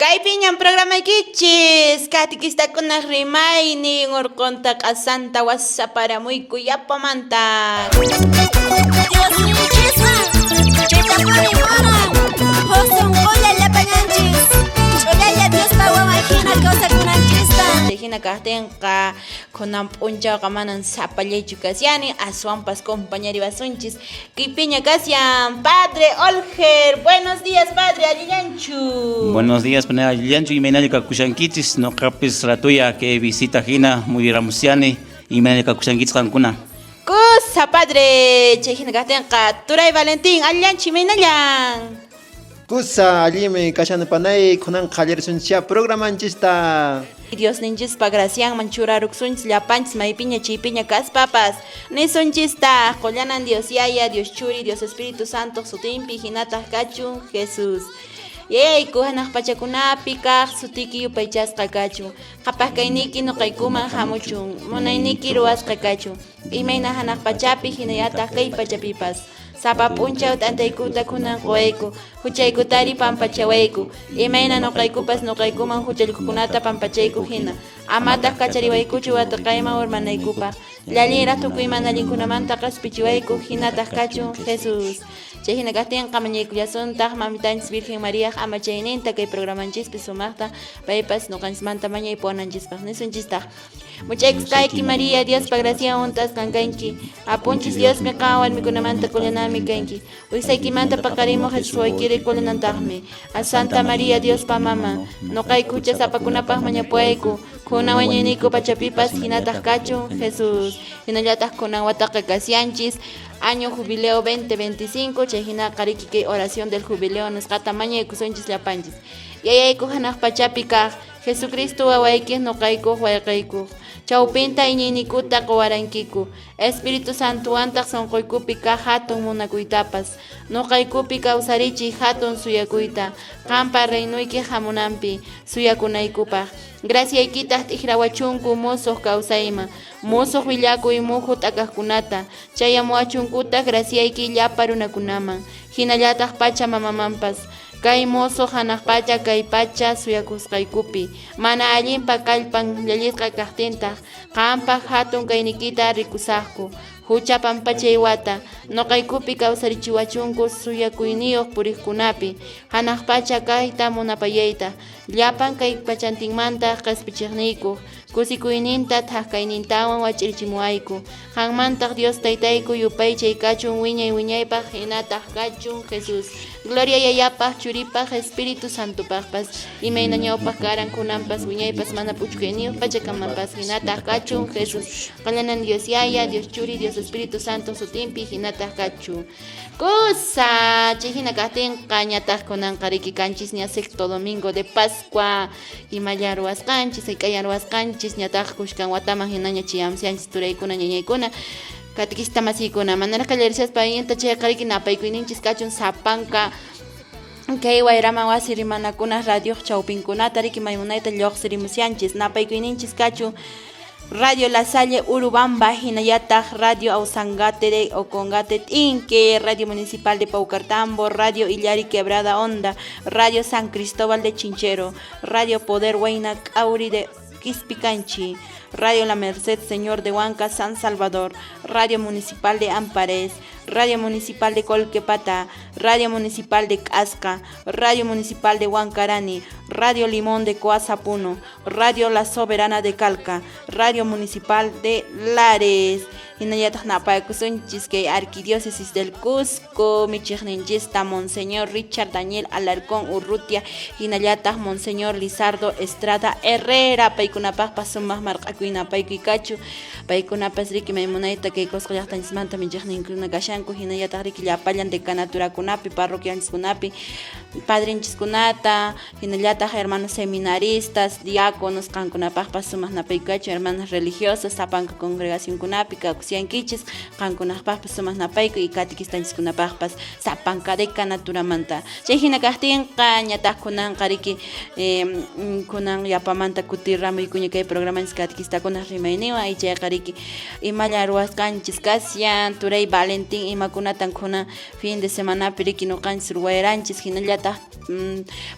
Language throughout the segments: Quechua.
Kaypiñan programaykichis katikistakunaq rimaynin urqunta q'asanta wasaparamuyku yapamanta. Diosninchisqa chaytapuni munan, huk sonqolla llapallanchis, ch'ullalla Diospa wawan hina kawsakunanchista. Chay hina kaqtinqa kunan p'unchawqa manan sapallaychu kashani, aswanpas compañariwasunchis. Kaypiña kashan Padre Olger. Buenos días, Padre, allillanchu. Buenos días, pana allillanchu, imaynalla kakushankichis, noqapis ratuya kay visita hina muyuramushani, imaynalla kakushankichis qankuna. Kusa, Padre, chay hina kaqtinqa, Turay Valentín, allillanchu, imaynallan. Kusa, allinmi kashani panay, kunan qallarisunchisyá programanchista. Diosninchispa gracianman churaruksunchis llapanchis maypiña chaypiña kaspapas. Nisunchistaq, Qollanan Dios Yaya, Dios Churi, Dios Espíritu Santoq sutinpi hinataq kachun Jesús. Yayayku hanaq pachakunapi kaq sutiyki yupaychasqa kachun. Qhapaq kayniyki noqaykuman hamuchun. Munayniyki ruwasqa kachun. Imayna hanaq pachapi hinallataq kay pachapipas. Sapa p'unchaw t'antaykuta kunan quwayku, huchaykutari pampachawayku, imayna noqaykupas noqaykuman huchallikukunata pampachayku hina. Amataq kachariwaykuchu wataqayman urmanaykupaq. Llallinraq tukuy mana allinkunamanta qespichiwayku, hinataq kachun Jesús. Chay hina kaqtinqa mañaykullasuntaq mamitanchis Virgen Mariaq amachayninta kay programanchispi sumaqta paypas noqanchismanta mañaypuwananchispaq. Nisunchistaq. Much'aykusqayki María, Diospa gracian hunt'asqan kanki. Apunchis Diosmi qan warmikunamanta qullananmi kanki. Wiksaykimanta paqarimuq Jesús wawaykiri qullanantaqmi. A Santa María, Diospa mama, noqayku huchasapakunapaq mañapuwayku, kunan wañuyniyku pachapipas hinataq kachun Jesús. Hinallataq kunan wataqa kasyanchis año jubileo 2025, chay hinaqa riki kay oración del jubileo nisqata mañaykusunchis llapanchis. Yayayku hanaq pachapi kaq Jesucristo wawaykiq noqaykuq wayqeykuq chawpinta iñiyniykuta qowarankiku, Espíritu Santuwantaq sonqoykupi kaq hatun munakuytapas. Noqaykupi kawsarichiy hatun suyakuyta, qanpa reinoykiq hamunanpi suyakunaykupaq. Graciaykitaq t'ikrawachunku mosoq kawsayman, mosoq willakuy muhu t'akaqkunata, chayamuwachunkutaq graciayki llapa runakunaman, hinallataq Pacha Mamamanpas. Kay mosoq hanaq pacha kay pacha suyakusqaykupi mana allinpa kallpan llallisqa kaqtintaq, qanpaq hatun kayniykita rikusaqku. Hucha pampachay wata, noqaykupi kawsarichiwachunku suyakuyniyuq puriqkunapi, hanaq pacha kayta munapayayta, llapan kay pachantinmanta qespichiqniykuq kusikuyninta thak kaynintawan wach'irichimuwayku. Qanmantaq Dios Taytayku yupaychay kachun wiñay wiñaypaq hinataq kachun Jesús. Gloria Yayapaq, Churipaq, Espíritu Santopaqpas, imayna ñawpaq karan kunanpas wiñaypas mana p'uchukayniyuq pachakamapas hinataq kachun Jesús. Qallanan Dios Yaya, Dios Churi, Dios Espíritu Santo sutinpi hinataq kachun. Kusa, chay hina kaqtinqa ñataq kunanqa riki kanchisña sexto domingo de Pascua. Imalla ruwasqanchis, hayk'alla ruwasqanchis, ñataq kushkan wataman hinaña chiyamsianchis turaykuna, ñañaykuna, katikista masiykuna. Manaraq qallarishaspa allinta chayqa riki napaykuyninchis kachun sapanka kay Wayrama Wasi rimanakuna radioq chawpinkunata riki maymunayta lluqsirimushanchis. Napaykuyninchis kachun Radio La Salle Urubamba, hinallataq Radio Ausangate de Ocongate T'inque, Radio Municipal de Paucartambo, Radio Illari Quebrada Honda, Radio San Cristóbal de Chinchero, Radio Poder Huayna Cauri de Quispicanchi, Radio La Merced Señor de Huanca San Salvador, Radio Municipal de Ampares, Radio Municipal de Colquepata, Radio Municipal de Casca, Radio Municipal de Huancarani, Radio Limón de Coazapuno, Radio La Soberana de Calca, Radio Municipal de Lares. Hinallataq napaykusunchis kay Arquidiócesis del Cusco, michiqninchista Monseñor Richard Daniel Alarcón Urrutia, hinallataq Monseñor Lizardo Estrada Herrera, paykunapaqpas sumaq marq'akuy napaykuy kachu, paykunapas riki maymunayta kay Cusco llaqtanchismanta michiqninkuna kashanku, hinallataq riki llapallan decanaturakunapi, parroquianchiskunapi, padrinchiskunata, hinallataq hermanos seminaristas, diáconos, qankunapaqpas sumaq napaykukachu, hermanas religiosas, sapanka congregacionkunapi kakusyankichis, qankunapaqpas sumaq napaykuy y catequistanchiskunapaqpas sapanka decanaturamanta. Chay hina kaqtinqa ñataq kunanqa riki kunan yapamanta kutiramuykuña kay programanchis catequistakunaq rimayninwan y chayqa riki imalla ruwasqanchis kashan, turay Valentín imakunatan kunan fin de semanapi riki noqanchis ruwayranchis, hinallataq Hinallataq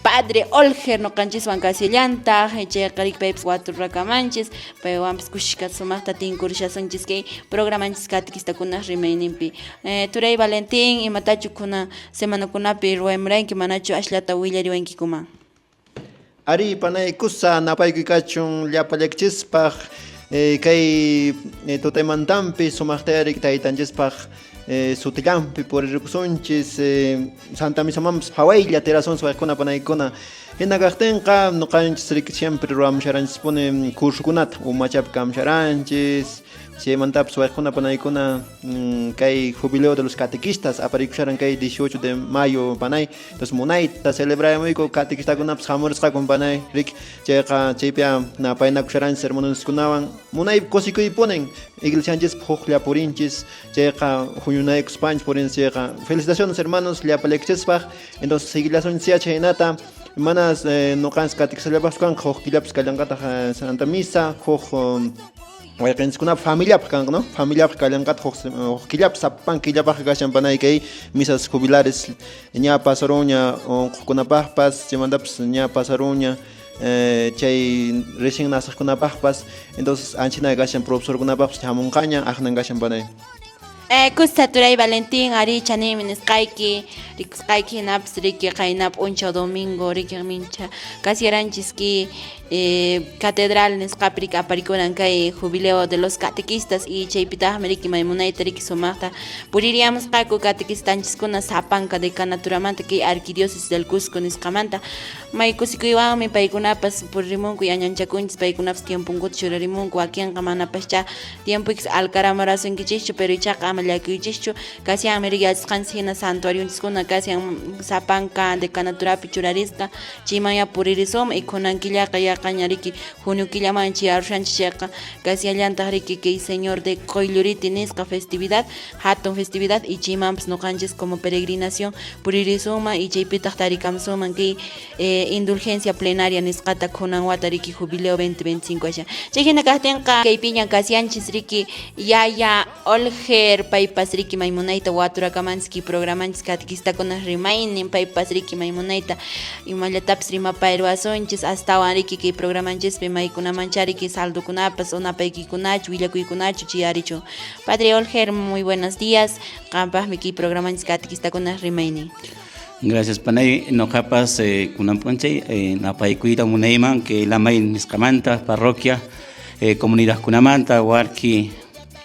Padre Olger noqanchiswan kasillantaq, chayqa riki paypas waturrakamanchis, paywanpas kushka sumaqta tinkurishasunchis kay programanchis catequistakunaq rimayninpi. Turay Valentín, imatachu kunan semanakunapi ruwaymuranki, manachu asllata willariwankikuman? Ari panay kusa napaykuy kachun llapallaykichispaq kay tutaymantampi sumaqta taytanchispaq sutillampi puririkusunchis Santa Misamanpas phawaylla tirasunchis waykuna panaykuna hina kaqtinqa nuqanchis riki siempre ruwamusharanchispuni cursokunata umachapi kamusharanchis chaymantapas waykuna panaykuna kay jubileo de los catequistas aparikusharan kay 18 de mayo panay entonces munayta celebrayamuyku catequistakunapas hamurisqaku panay riki chayqa chaypi napaynakusharanchis hermanoskunawan munay kusikuypunin iglesianchispa huklla purinchis chayqa huñunaykuspanchis purinchis chayqa felicitaciones hermanos llapallaykichispaq entonces seguillasunchis chaynata mana nuqanchis catequistallapaqchu kanqa huk killapas kallanqataq Santa Misa huk wayqinchiskunapaq familiapaq kanqa no familiapaq kallanqataq huk killapas sapan killapaq kashan panay kay misas jubilares ña pasaruña unquqkunapaqpas chaymantapas ña pasaruña chay recién naciqkunapaqpas entonces anchina kashan profesorkunapaqpas hamunqaña aqnan kashan panay. Kusa turay Valentín, ari chanimi nisqayki, rikusqayki hinapas riki qayna p'unchaw domingo riki mincha kasiyaranchis ki catedral nisqapi riki aparikunan kay jubileo de los catequistas y chaypitaqmi riki maymunayta riki sumaqta puririyamusqaku catequistanchiskuna sapanka decanaturamanta kay arquidiócesis del Cusco nisqamanta may kusikuywanmi paykunapas puririmunku y añanchakunchis paykunapas tiemponkuta churarimunku wakinqa manapascha tiempoykis alcaramurasunkichikchu pero ichaqa ama llakiychischu kasyanmi riki yachasqanchis hina santuarionchiskuna kasyan sapanka decanaturapi churarisqa chaymanya puririsuma y kunan killaqa yaqaña riki junio killaman chayarushanchis chayqa kasyallantaq riki kay Señor de Qoylluriti nisqa festividad hatun festividad y chaymanpas nuqanchis como peregrinación puririsuma y chaypitaq tarikamusunman kay indulgencia plenaria nisqata kunan wata riki jubileo 2025 asha chay hina kaqtinqa kaypiña kasyanchis riki yaya Olger paypas riki maymunayta waturakamanchis kay programanchis catequistakuna rimaynin paypas riki maymunayta imallatapis rimapayruwasunchis astawan riki kay programanchispi maykunamancha riki saldokunapas unapaykikunachu willakuykunachu chiyarichu. Padre Olger, muy buenos días, qampaqmi kay programanchis catequistakuna rimaynin. Gracias panay, noqapas kunan p'unchay napaykuyta munayman que lamay nisqamanta parroquia comunidadkunamanta warki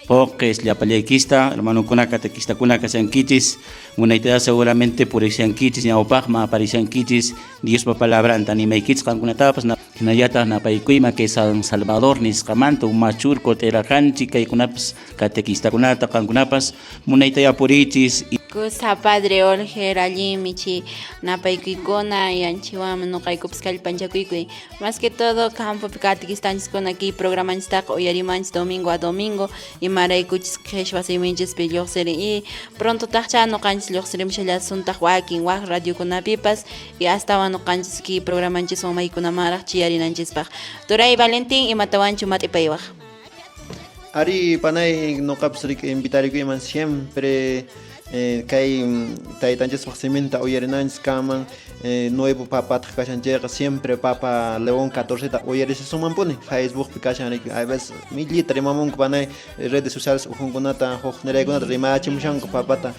poques llapallaykista hermanokuna catequistakuna kashankichis munaytaqa seguramente purishankichis ñawpaqman aparishankichis Diospa palabranta nimaykichis qankunatapas hinallataq napaykuyman kay San Salvador nisqamanta umachurco t'iraqanchik kaykunapas catequistakunata qankunapas munaytaya purichis. Kusa Padre Olger allinmi chay napaykuykuna yanchiwanmi nuqaykupas kallpanchakuykuy más que todo campopi catequistanchiskuna kay programanchistaqa uyarimanchis domingo a domingo imaraykuchis qhichwa siminchispi lluqsirin y prontotaqcha nuqanchis lluqsirimushallasuntaq wakin wak radiokunapipas y astawan nuqanchis kay programanchiswan maykunamanraq chayarinanchispaq. Turay Valentín, imatawanchu mat'ipaywaq? Ari panay nuqapas riki invitarikuyman siempre kay taytanchispaq siminta uyarinanchis kaman nuevo papataq kashan chayqa siempre Papa León XIV uyarisusunmanpuni Facebookpi kashan riki a veces millita rimamunku panay redes sociales ukhunkunata huk niraykunata rimachimushanku papata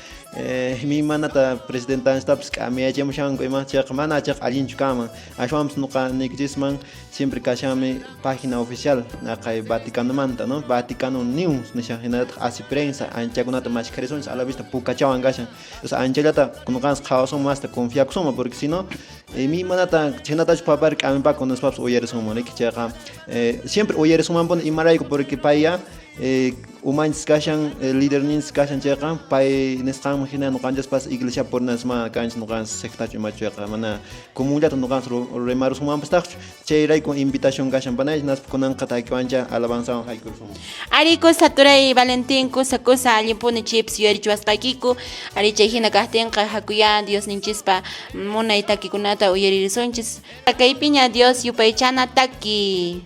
mimanata presidentanchitapas k'amiyachimushanku ima chayqa mana chayqa allinchu kanman ashwanpas nuqa niykichisman siempre kashanmi página oficial naqay Vaticanomanta no Vaticano News nishan hinallataq así prensa anchakunata mashkharisunchis a la vista pukachawan kashan entonces anchallata nuqanchis qhawasunman masta confiakusunman porque si no mimanata chhaynatachu papari k'amipaku nispapas uyarisunman riki chayqa siempre uyarisunmanpuni imarayku porque payya umanchis kashan liderninchis kashan chayqa pay nisqanman hina nuqanchispas iglesia purinanchis mana kanchis nuqanchis sectachu imachu chayqa mana comunllata nuqanchis rimarusunmanpastaqchu chayrayku invitación kashan panay hinaspa kunanqa takiwancha alabanzawan haykurusunman. Ari kusa turay Valentín kusa kusa allinpuni chaypis yuyarichiwasqaykiku ari chay hina kaqtinqa hakuya Diosninchispa munay takikunata uyaririsunchis kaypiña Dios yupaychana taki.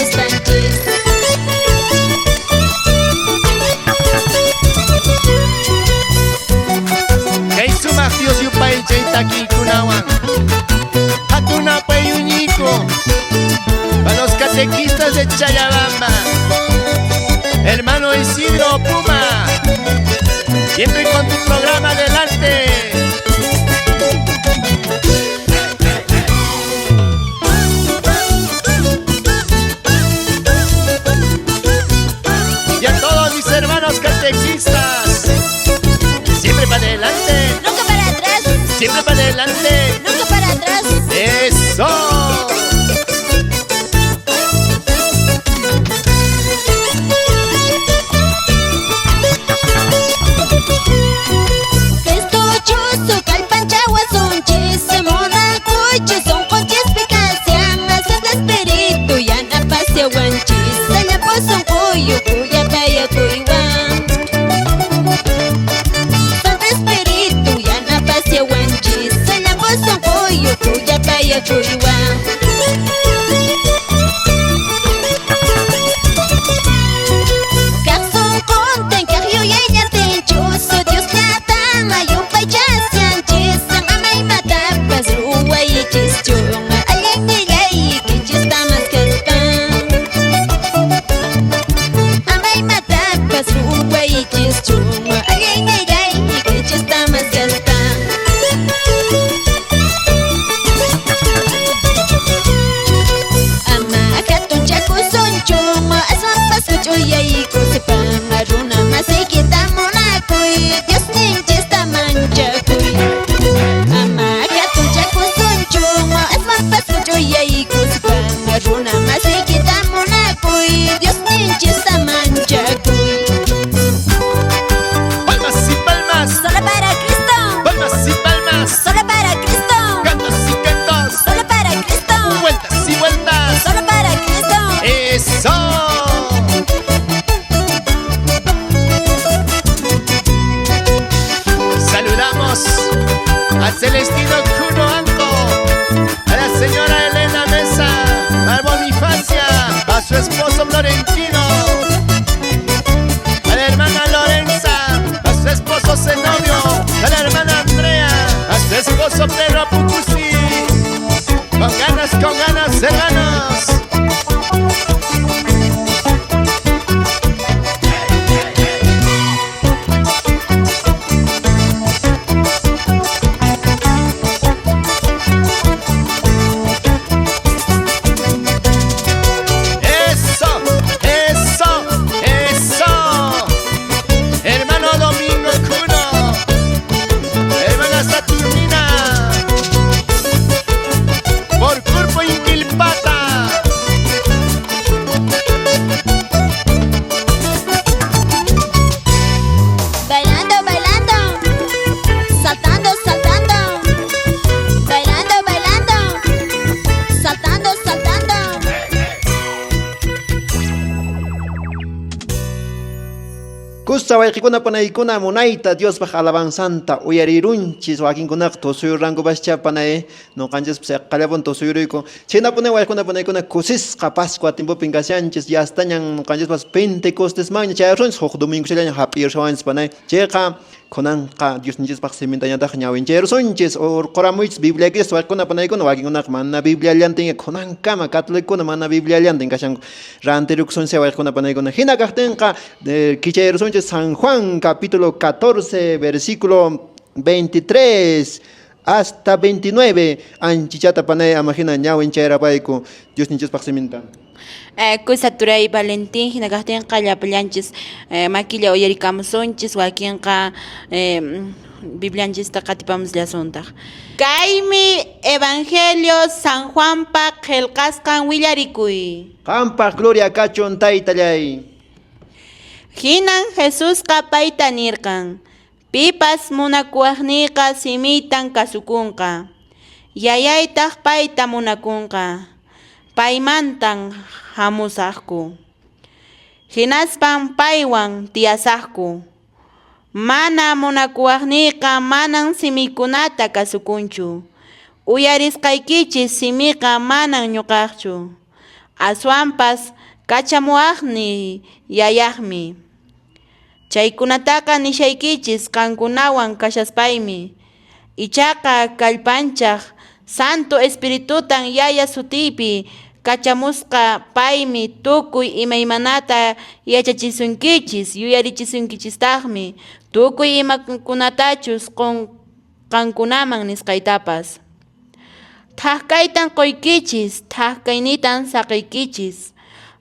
munakuspanchis. Kay sumaq Dios yupaychay takiykunawan Hatun apayuñiku Pa los catequistas de Challabamba, Hermano Isidro Puma, siempre con tu programa adelante. Y a todos mis hermanos catequistas, siempre para adelante. Nunca para atrás. Siempre para adelante. Nunca para atrás. ¡Eso! Cristo chusu kallpanchawasunchis munakuychis sunqunchispi kasian Santo Espíritu yanapasiawanchis llapu sunquyu khuyapayakuywan Santo Espíritu yanapasiawanchis llapu sunquyu khuyapayakuywan. Kaq sunquntin kaq yuyayllatin chusu Diosllatan yupaychasyanchis ama imatapas ruwaychischu allinnillaykichista maskaspa ama imatapas ruwaychischu allinnillaykichista maskaspa. Ama hatunchakusunchu aswanpas huch'uyaykuspa runa masiykita munakuy Diosninchista manchakuy. Ama hatunchakusunchu aswanpas huch'uyaykuspa runa masiykita munakuy Diosninchista manchakuy. Palmas y palmas. Solo para Cristo. Palmas y palmas. Solo para Cristo. Cantos y cantos. Solo para Cristo. Vueltas y vueltas. Solo para Cristo. ¡Eso! Saludamos a Celestino Cuno Anco, a la señora Elena Mesa, a Bonifacia, a su esposo Florentino, a la hermana Lorenza, a su esposo Zenobio, a la hermana Andrea, a su esposo Pedro Pucusi. Con ganas, hermanos. ¡Eso! ¡Eso! ¡Eso! Hermano Domingo Cuno, hermana Saturnina, por Curpo Inquilpata. Bailando, bailando, saltando, saltando, bailando, bailando, saltando, saltando. Kusa wayqikuna panaykuna munayta Diospaq alabanzanta uyarirunchis wakinkunaqa tusuyurrankupaschá panay nuqanchispas qallapun tusuyuruyku chhaynapuni wayqikuna panaykuna kusisqa Pascua tiempopin kashanchis yastañan nuqanchispas Pentecostesmanña chayarunchis huk domingochallaña hap'irushawanchis panay chayqa kunanqa Diosninchispaq simintañataq ñawinchayrusunchis urquramuychis Bibliaykis wayqikuna panaykuna wakinkunaqa mana Bibliallantin kunankama katolikuna mana Bibliallantin kashanku rantirukusunchis wayqikuna panaykuna hina kaqtinqa kichayrusunchis San Juan capítulo 14 versículo 23 hasta 29 anchichata panay amahina ñawinchayrapayku Diosninchispaq siminta. Kusa turay Valentín hina kaqtinqa llapallanchis makilla uyarikamusunchis wakinqa Biblianchista qatipamusllasuntaq. Kaymi Evangelio San Juanpa qillqasqan willarikuy. Qampaq gloria kachun taytallay. Hinan Jesusqa payta nirqan, pipas munakuwaqniyqa simiytan kasukunqa, yayaytaq payta munakunqa, paymantan hamusaqku. Hinaspan paywan tiyasaqku. Mana munakuwaqniyqa manan simiykunata kasukunchu. Uyarisqaykichis simiqa manan ñuqaqchu. Aswanpas kachamuwaqniy Yayaqmi. Chaykunataqa nishaykichis qankunawan kashaspaymi. Ichaqa kallpanchaq Santo Espiritutan Yaya sutiypi kachamusqa, paymi tukuy imaymanata yachachisunkichis, yuyarichisunkichistaqmi tukuy imakunatachus qankunaman nisqaytapas. Thak kaytan qoykichis, thak kaynitan saqeykichis.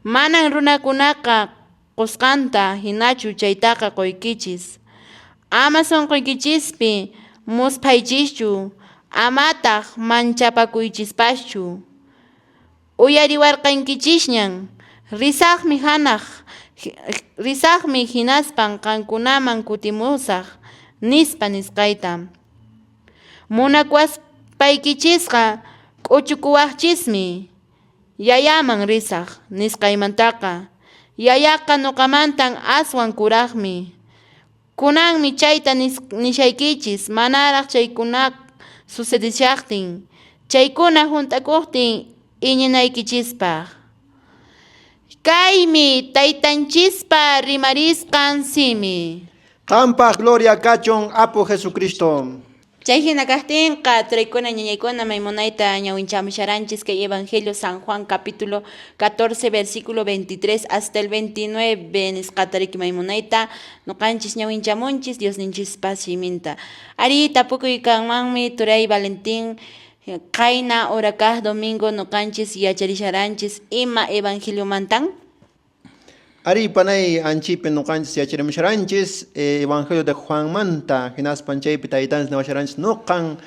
Manan runakunaqa qosqanta hinachu chaytaqa qoykichis. Ama sonqoykichispi musphaychischu, amataq manchapakuychispaschu. Uyariwarqankichisñan, risaqmi hanaq, risaqmi hinaspan qankunaman kutimusaq, nispa nisqayta. Munakuwaspaykichisqa k'uchukuwaqchismi, Yayaman risaq nisqaymantaqa. Yayaqa noqamantan aswan kuraqmi. Kunanmi chayta nishaykichis, manaraq chaykuna sucedeshaqtin, chaykuna hunt'akuqtin iñinaykichispaq. Kaymi Taytanchispa rimarisqan simi. Qampaq gloria kachun Apu Jesucristo. Chay hina kaqtinqa, turaykuna ñañaykuna maymunayta ñawinchamusharanchis kay Evangelio San Juan capítulo 14 versículo 23 hasta el 29 nisqata riki maymunayta noqanchis ñawinchamunchis Diosninchispa siminta. Ari tapukuy kanmanmi turay Valentín, qayna hora kaq domingo noqanchis yacharisharanchis ima evangeliomantan? Ari panay anchipi noqanchis yacharimusharanchis Evangelio de Juanmanta, hinaspan chaypi taytanchis niwasharanchis noqan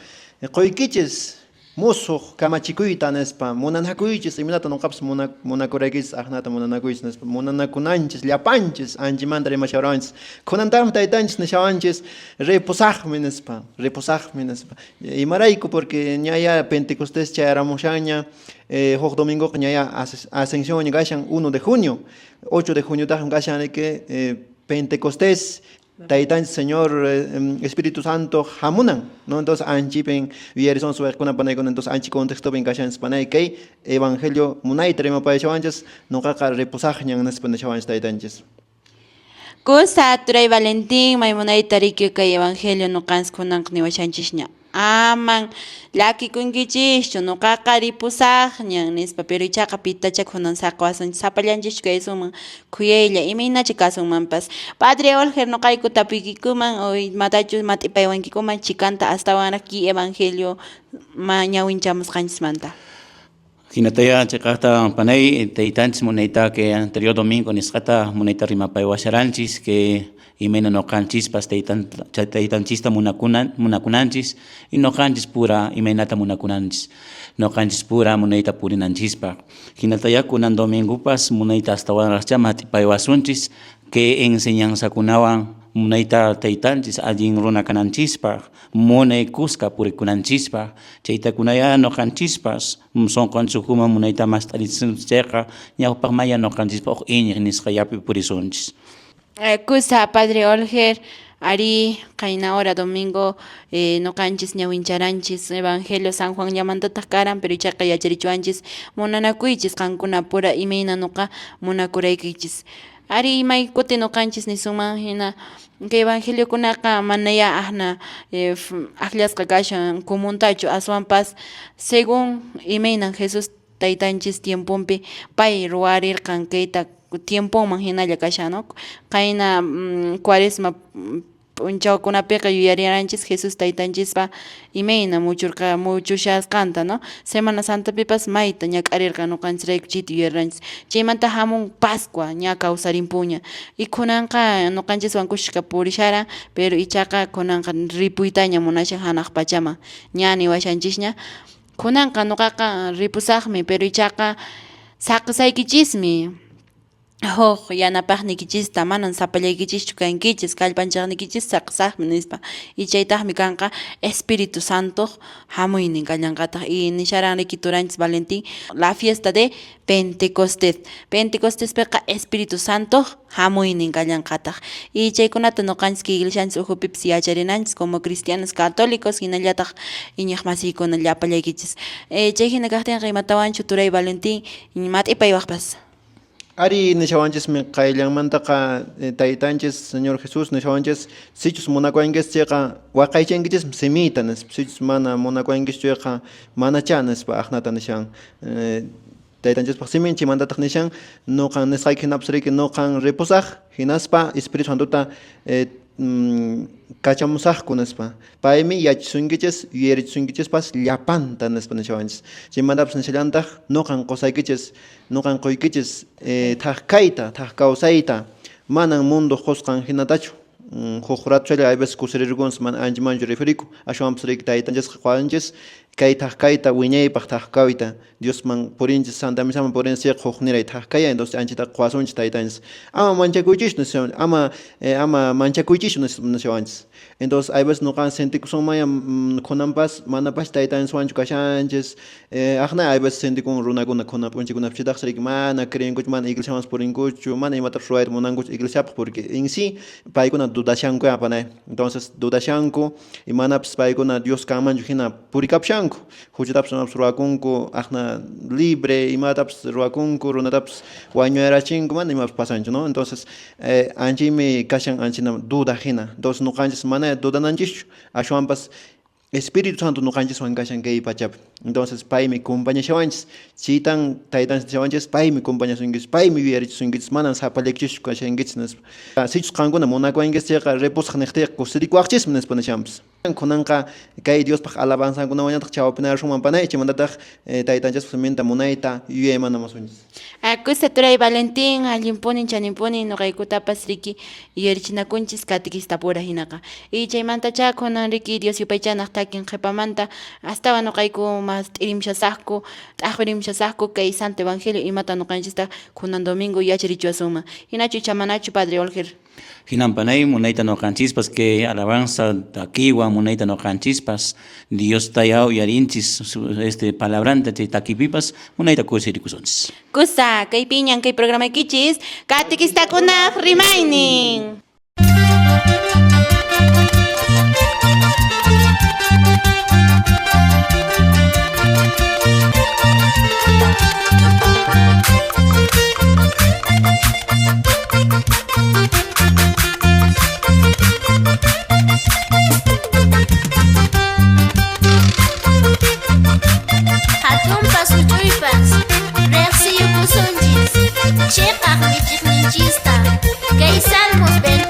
qoykichis musuq kamachikuyta nispa, munanakuychis imaynata noqapas munakuraykichis aqnata munanakuychis nispa, munanakunanchis llapanchis anchimanta rimasharanchis. Kunantaqmi taytanchis nishawanchis ripusaqmi nispa, ripusaqmi nispa. Imarayku porque ñaya Pentecostés chayaramushanña, huk domingoqa ñaya Ascensión kashan 1 de junio, 8 de junio taqmi kashan riki Pentecostés, Taytanchis Señor Espíritu Santo hamunan, ¿no? Entonces anchipin yuyarisun suwaqkuna panaykuna, entonces anchi contextopin kashanchis panay kay Evangelio munayta rimapayashawanchis, noqaqa ripusaqñan nispa nishawanchis taytanchis. Kusa turay Valentín maymunayta riki kay Evangelio noqanchis kunanqa niwashanchisña. Aman llakikunkichishchu, noqaqa ripusaqñan nispa, pero ichaqa pitacha kunan saqawasunchis, sapallanchischu kaysunman, khuyaylla imaynacha kasunmanpas. Padre Olger noqayku tapuykikuman o imatachus mat'ipaywankikuman chikanta astawanraq ki Evangelio ñawinchamusqanchismanta. Hinataya cheqaqta panay taytanchis munayta que anterior domingo nisqata munayta rimapaywasharanchis que imayna noqanchispas taytanchista munakunanchis y noqanchis pura imaynata munakunanchis, noqanchis pura munayta purinanchispaq. Hinataya kunan domingopas munayta astawanraqcha mat'ipaywasunchis que enseñanzakunawan munayta taytanchis allin runa kananchispaq, munay kuska purikunanchispaq, chaytakunaya noqanchispas sonqonchikman munayta mast'arisunchis chayqa ñawpaq maya noqanchispaq huk iñiq nisqa yapi purisunchis. Kusa Padre Olger, ari qayna hora domingo noqanchis ñawincharanchis Evangelio San Juan llamantataq karan, pero ichaqa yacharichuanchis munanakuychis qankuna pura imayna noqa munakuraykichis. Ari imay kuti noqanchis nisunman hina kay evangeliokunaqa manaya aqna aqllasqa kashan kumuntachu, aswanpas según imaynan Jesús taytanchis tiemponpi pay ruwarirqan kayta tiemponman hinalla kashan, ¿no? Qayna cuaresma p'unchawkunapiqa yuyariranchis Jesús taytanchispa imayna muchushasqanta, ¿no? Semana Santapipas mayta ñak'arirqan noqanchisrayku chayta yuyariranchis. Chaymanta hamun Pascua ña kawsarimpuña. Y kunanqa noqanchiswan kushka purisharan, pero ichaqa kunanqa ripuytaña munashan hanaq pachaman. Ña niwashanchisña. Kunanqa noqaqa ripusaqmi, pero ichaqa saqesaykichismi. Huk yanapaqniykichista manan sapallaykichischu kankichis, kallpanchaqniykichis saqsaqmi nispa. Y chaytaqmi kanqa Espíritu Santoq hamuynin kallanqataq. Y nisharan riki turanchis Valentín, la fiesta de Pentecostés. Pentecostespiqa Espíritu Santoq hamuynin kallanqataq. Y chaykunata ñuqanchis kay iglesianchis ukhupipas yacharinanchis como cristianos católicos hinallataq iñiqmasiykuna llapallaykichis. Chay hina kaqtinqa imatawanchu turay Valentín mat'ipaywaqpas. Ari nishawanchismi qayllanmantaqa taytanchis Señor Jesús nishawanchis sichus munakuwankichis chayqa waqaychankichismi simiyta nispa, sichus mana munakuwankichis chayqa manachá nispa aqnata nishan. Taytanchispaq simin chaymantataq nishan nuqan nisqayki hinapas riki nuqan ripusaq hinaspa Espíritu Santota kachamusaqku nispa. Paymi yachasunkichis yuyarichisunkichispas llapanta nispa nishawanchis. Chaymantapas nishallantaq nuqan qusaykichis nuqan quykichis thak kayta thak kawsayta manan mundo qusqan hinatachu. Huk ratuchalla hay veces kusirirkunchis mana anchamanchu rifiriku ashwanpas riki taytanchisqa quwanchis kay thak kayta wiñaypaq thak kawayta Diosman purinchis Santa Misaman purinchis chayqa hukniray thak kaya entonces anchata quwasunchis taytanchis ama manchakuychischu nishawanchis ama ama manchakuychischu nishawanchis. Entonces hay veces nuqan sentikusunmaya kunanpas manapas taytanchiswanchu kashanchis aqna hay veces sentikun runakuna kunan p'unchaykunapi chaytaqsi riki mana creenkuchu mana iglesiamanpas purinkuchu mana imatapas ruwayta munankuchu iglesiapaq porque en sí paykuna dudashanku panay. Entonces dudashanku y manapas paykuna Dios kanmanchu hina purikapushanku huchatapas imapas ruwakunku aqna libre imatapas ruwakunku runatapas wañuyrachinku mana imapas pasanchu, ¿no? Entonces anchaymi kashan anchina duda hina. Entonces nuqanchis mana dudananchischu ashwanpas Espíritu Santo nuqanchiswan kashan kay pachapi. Entonces paymi compañashawanchis chaytan taytanchis nishawanchis paymi compañasunkichis paymi yuyarichisunkichis manan sapallaykichischu kashankichis nispa. Sichus qankuna munakuwankichis chayqa ripusaq niqtiyqa kusirikuwaqchismi nispa nishanpas. Kunanqa kay Diospaq alabanzankunawanñataq chawpinarashunman panay chaymantataq taytanchispa siminta munayta yuyaymanamasunchis. Kusa turay Valentín, allinpunin chaninpunin nuqaykutapas riki yuyarichinakunchis katikistapura hinaqa. Y chaymantachá kunan riki Dios yupaychanaq takin qhipamanta astawan nuqayku mas t'irimshasaqku t'aqwirimshasaqku kay Santo Evangelio imata nuqanchista kunan domingo yacharichiwasunman. Hinachu icha manachu Padre Olger? Hinan panay munayta nuqanchispas kay alabanza takiwan munayta nuqanchispas Diosta ya uyarinchis este palabranta chay takipipas munayta kusirikusunchis. Kusa kay piñan kay programaykichis katikistakunaq rimaynin. Hatunpas huch'uypas riqsiyukusunchis chiqaq michiqninchista kay Salmos 23.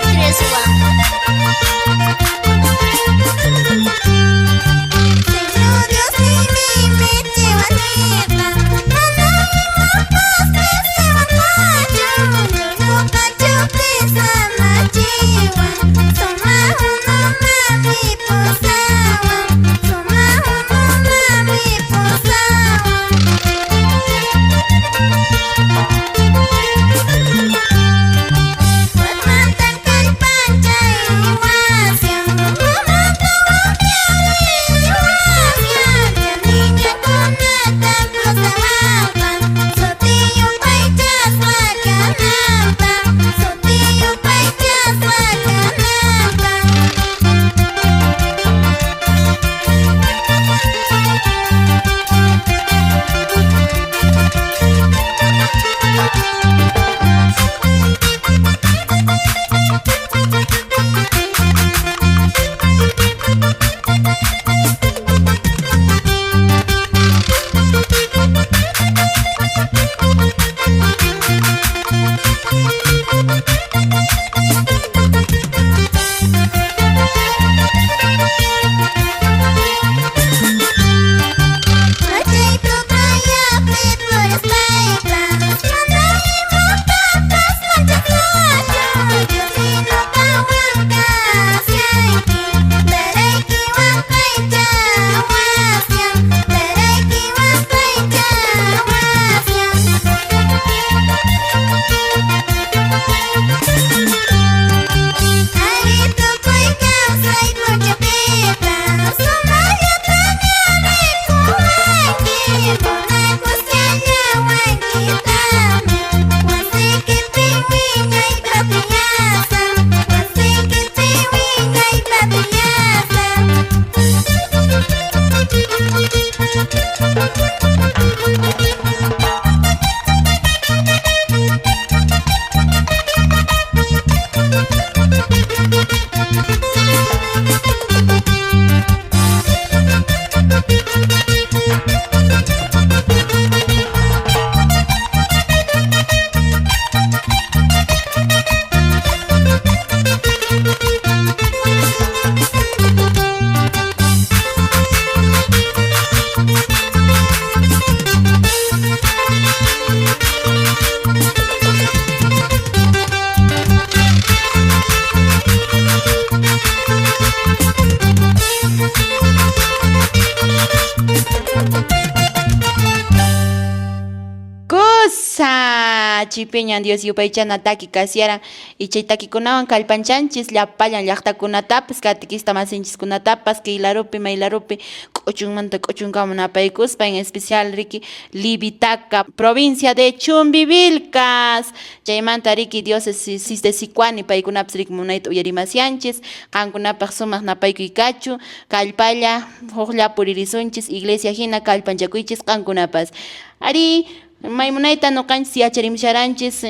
Chipiñan Dios yupaychana taki kasyaran y chay takikunawan kallpanchanchis llapallan llaqtakunatapas katikista masinchis-kunatapas kaylarupi maylarupi k'uchunmanta k'uchunkama napaykuspa, en especial riki Livitaca, provincia de Chumbivilcas. Chaymanta riki diócesis de Sicuani paykunapas riki munayta uyarimasianchis, qankunapaq sumaq napaykuy kachu, kallpalla huklla puririsunchis iglesia hina kallpanchakuychis qankunapas. Ari, maymunayta nuqanchis yacharimusharanchis,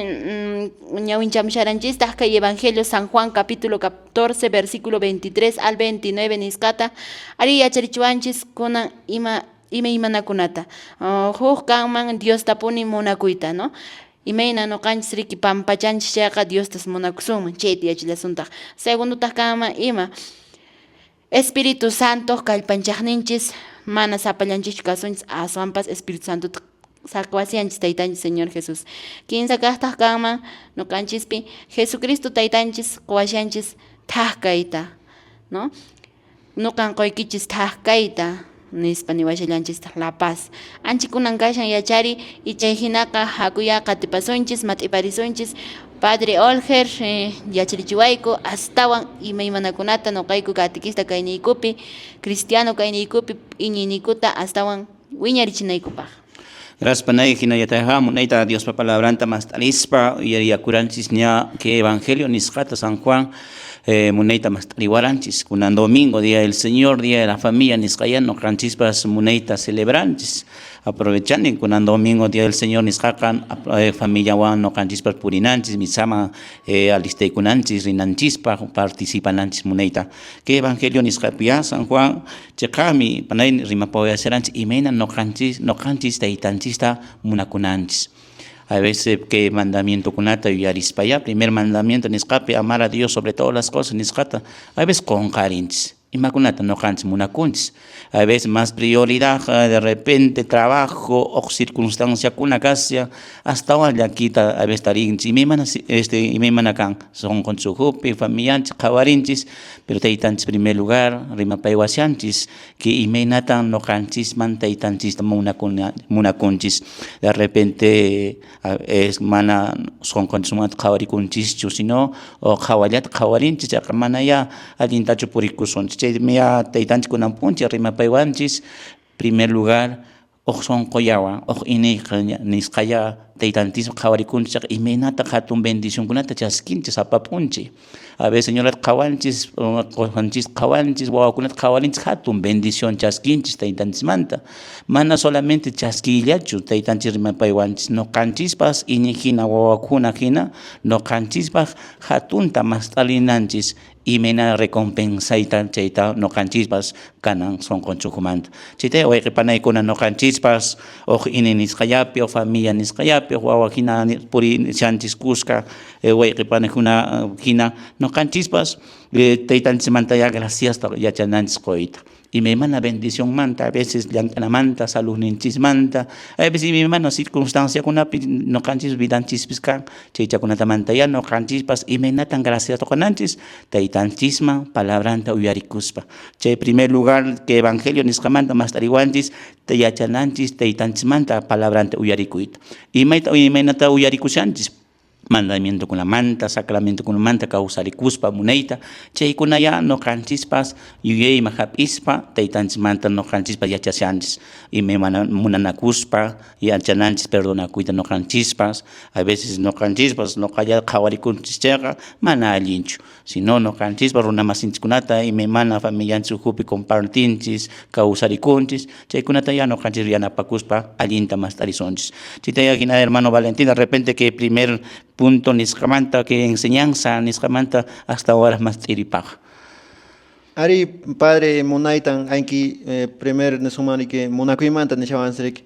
ñawinchamusharanchistaq kay Evangelio San Juan capítulo 14 versículo 23 al 29 nisqata. Ari, yacharichiwanchis kunan ima imaymanakunata. Huk kanman Diostapuni munakuyta, no? Imayna nuqanchis riki pampachanchis chayqa Diostas munakusunman, chayta yachallasuntaq. Segundotaq kanman ima Espíritu Santo kallpanchaqninchis, mana sapallanchischu kasunchis, aswanpas Espíritu Santota saqwasianchis taytanchis Señor Jesús. Kinsa kaqtaq kanman nuqanchispi Jesucristo taytanchis quwashanchis thak kayta, no? Nuqan quykichis thak kayta nispa niwashallanchistaq la paz. Anchikunan kashan yachari y chay hinaqa hakuya qatipasunchis mat'iparisunchis Padre Olger yacharichiwayku astawan imaymanakunata nuqayku katikista kayniykupi cristiano kayniykupi iñiyniykuta astawan wiñarichinaykupaq. Gracias panay hinayataja munayta Diospa palabranta mast'arispa yariyakuranchis ña que evangelio nisqata San Juan munayta mast'ariwaranchis kunan domingo día del Señor, día de la familia nisqaya nuqanchispas munayta celebranchis, aprovechando kunan domingo día del Señor nisqaqa familiawan nuqanchispas purinanchis misama alistaykunanchis rinanchispaq participananchis munayta que evangelio nisqapiya San Juan chiqami panay rimapawayasharanchis imayna nuqanchis taytanchista munakunanchis. A veces que mandamiento kunata yuyarispaya, primer mandamiento nisqapi amar a Dios sobre todas las cosas nisqata, a veces qunqarinchis. Imakunata nuqanchis munakunchis. A veces más prioridad de repente trabajo o circunstanciakuna kashan astawan llakita a veces tarinchis imaymana imaymana kan sunqunchukhupi familianchis qhawarinchis, pero taytanchis primer lugar rimapaywashanchis que imaynatan nuqanchisman taytanchista munakunchis. De repente es mana sunqunchikmanta qhawarikunchischu, sino o qhawallata qhawarinchis chayqa mana ya allintachu purikusunchis. Chaymi ya taytanchis kunan p'unchay rimapaywanchis primer lugar uq sunqullawan uq iñiyqa nisqaya taytanchis qhawarikunchis imaynata hatun bendicionkunata chaskinchis sapa p'unchay. A veces señorata qhawanchis, qusanchis qhawanchis, wawakunata qhawarinchis hatun bendición chaskinchis taytanchismanta. Mana solamente chaskiyllachu taytanchis rimapaywanchis, nuqanchispas iñiq hina wawakuna hina nuqanchispaq hatunta mast'alinanchis imayna recompensayta chayta nuqanchispas kanan sunqunchikmanta. Chayta wayqi panaykuna nuqanchispas uq iñiy nisqallapi uq familia nisqallapi uq wawa hina purishanchis kuska wayqi panakuna hina nuqanchispas taytanchismanta ya graciasta yachananchis quyta. Imaymana bendicionmanta, a veces llank'anamanta, saludninchismanta, a veces imaymana circunstanciakunapi nuqanchis vidanchispis kan, chaychakunatamanta ya nuqanchispas imaynatan gracias qunanchis taytanchisman palabranta uyarikuspa. Chay primer lugar que evangelio nisqamanta mast'ariwanchis yachananchis taytanchismanta palabranta uyarikuyta. Imayta imaynata uyarikushanchis mandamientokunamanta, sacramentokunamanta kawsarikuspa munayta, chaykuna ya nuqanchispas yuyayman hap'ispa taytanchismanta nuqanchispas yachashanchis imaymana munanakuspa yachananchis perdonakuyta nuqanchispas. A veces nuqanchispas nuqalla qhawarikunchis chayqa mana allinchu, sino nuqanchispas runa masinchikkunata imaymana familianchis ukhupi compartinchis kawsarikunchis, chaykunata ya nuqanchis yanapakuspa allinta mast'arisunchis. Chayta ya hina hermano Valentín, de repente que primer punto nisqamanta que enseñanza nisqamanta hasta ahora más t'iripaq. Ari padre munaytan anki primer nisumani que munakuymanta nishawansrik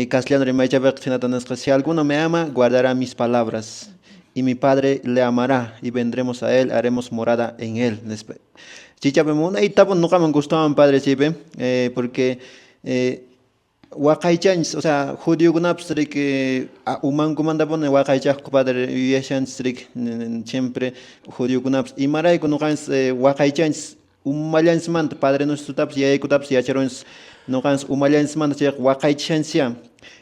castellano rimaychapiqa hinata nisqa: si alguno me ama, guardará mis palabras y mi padre le amará y vendremos a él, haremos morada en él. Chichapi munaytapun nuqaman gustawan padre chaypi porque waqaychanchis, o sea, judiokunapas riki umankumantapuni waqaychaqku padre, yuyashanchis riki siempre judiokunapas imarayku nuqanchis waqaychanchis umallanchismanta Padre Nuestrotapis yayaykutapas yacharunchis nuqanchis umallanchismanta chayqa waqaychishanchisyá.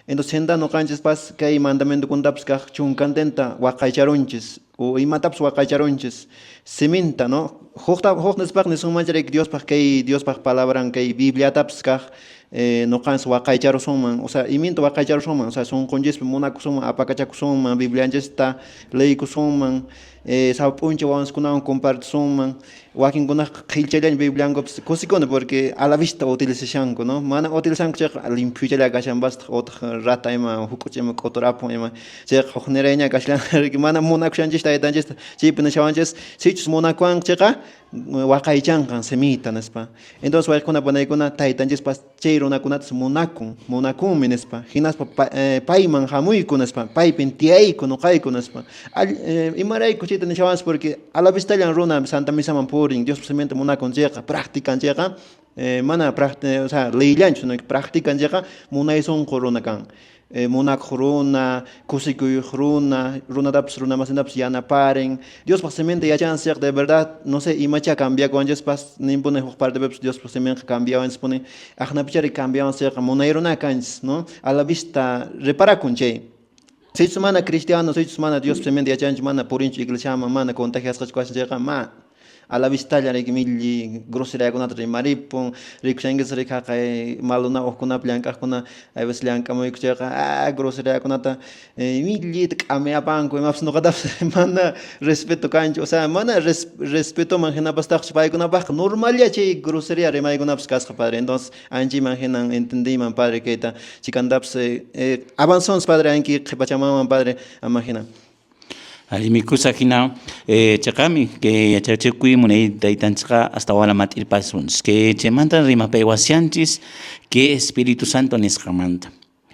Entonces hinta ñuqanchispas kay mandamientokunatapas kaq chunkantenta waqaycharunchis o imatapas waqaycharunchis siminta, no? Hukta huk nispaq nisunmanchari Diospaq kay Diospaq palabran kay Bibliatapas kaq ñuqanchis waqaycharusunman, o sea, iminta waqaycharusunman, o sea, sunqunchispi munakusunman, apakachakusunman, Biblianchista leykusunman, sapa p'unchay wawanchiskunawan compartisunman, wakinkunaqa qhillchallaña Bibliankupas kusikuni porque a la vista utilizashanku, no? Mana utilizanku chayqa limpiochalla kashanpastaq utaq rata ima huk'ucha ima k'uturapun ima chayqa huknirayña kashan mana munakushanchis taytanchista chaypi nishawanchis sichus munakuwanqa chayqa waqaychanqan simiyta nispa. Entonces wayqikuna panaykuna taytanchispas chay runakunatas munakun, munakunmi nispa. Hinaspa payman hamuyku nispa, paypin tiyayku ñuqayku nispa. Imarayku chayta nishawanchis porque a la vistallan runa Santa Misaman purin, Diospa siminta munakun chayqa, practican chayqa, mana o sea, leyllanchu, sino practican chayqa munay sunqu runa kan. Munakuq runa, kusikuyuq runa, runatapas runamasintapas yanaparin. Diospaq siminta yachanchis de verdad, no sé, imacha cambiakuwanchispas, ninpuni huk partepipas Diospaq siminqa cambiawanchispuni. Aqnapichari cambiawanchis chayqa munay runa kanchis, no? A la vista reparakun chay. Sichus mana cristiano, sichus mana Diospa siminta yachanchis, mana purinchu iglesiaman, mana contagiasqachu kashan chayqa, ma a la vistalla riki milli groseriakunata rimaripun, rikushankis riki haqay maluna uqkunapi llank'aqkuna a veces llank'amuyku chayqa groseriakunata millita k'amiyapanku imapas ñuqatapas mana respeto kanchu, o sea, mana respetoman hinapastaqchu paykunapaqqa normalla chay groseria rimaykunapas kasqa padre. Entonces anchayman hinan entendiyman padre kayta chikantapas avanzons padre anki qhipachamanman padre ama hina. Allimi kusa hina chaqami kay yachachikuy munay taytanchikqa astawan mat'irpasunchis kay chaymanta rimapay wasianchis kay Espíritu Santo nisqamanta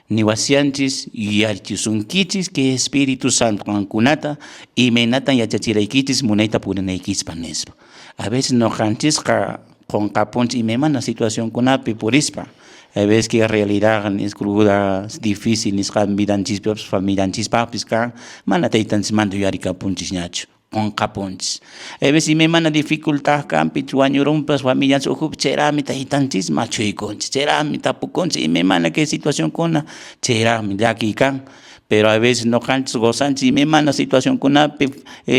niwasianchis yuyarichisunkichis kay Espíritu Santo qankunata imaynatan yachachiraykichis munayta purinaykichpa nispa. A veces ñuqanchisqa qunqapunchik imaymana situacionkunapi purispa, a veces que realidad es cruda, es difícil nisqa vidanchispipas familianchispaqpis kan mana taytanchismanta yuyarikapunchisñachu qunqapunchis. A veces imaymana dificultad kanpi wañurunpas familianchis ukhupi chayraqmi taytanchisman achhuykunchis chayraqmi tapukunchis imaymana kay situacionkuna chayraqmi llakiy kan. Pero a veces ñuqanchis gozanchis imaymana situacionkunapi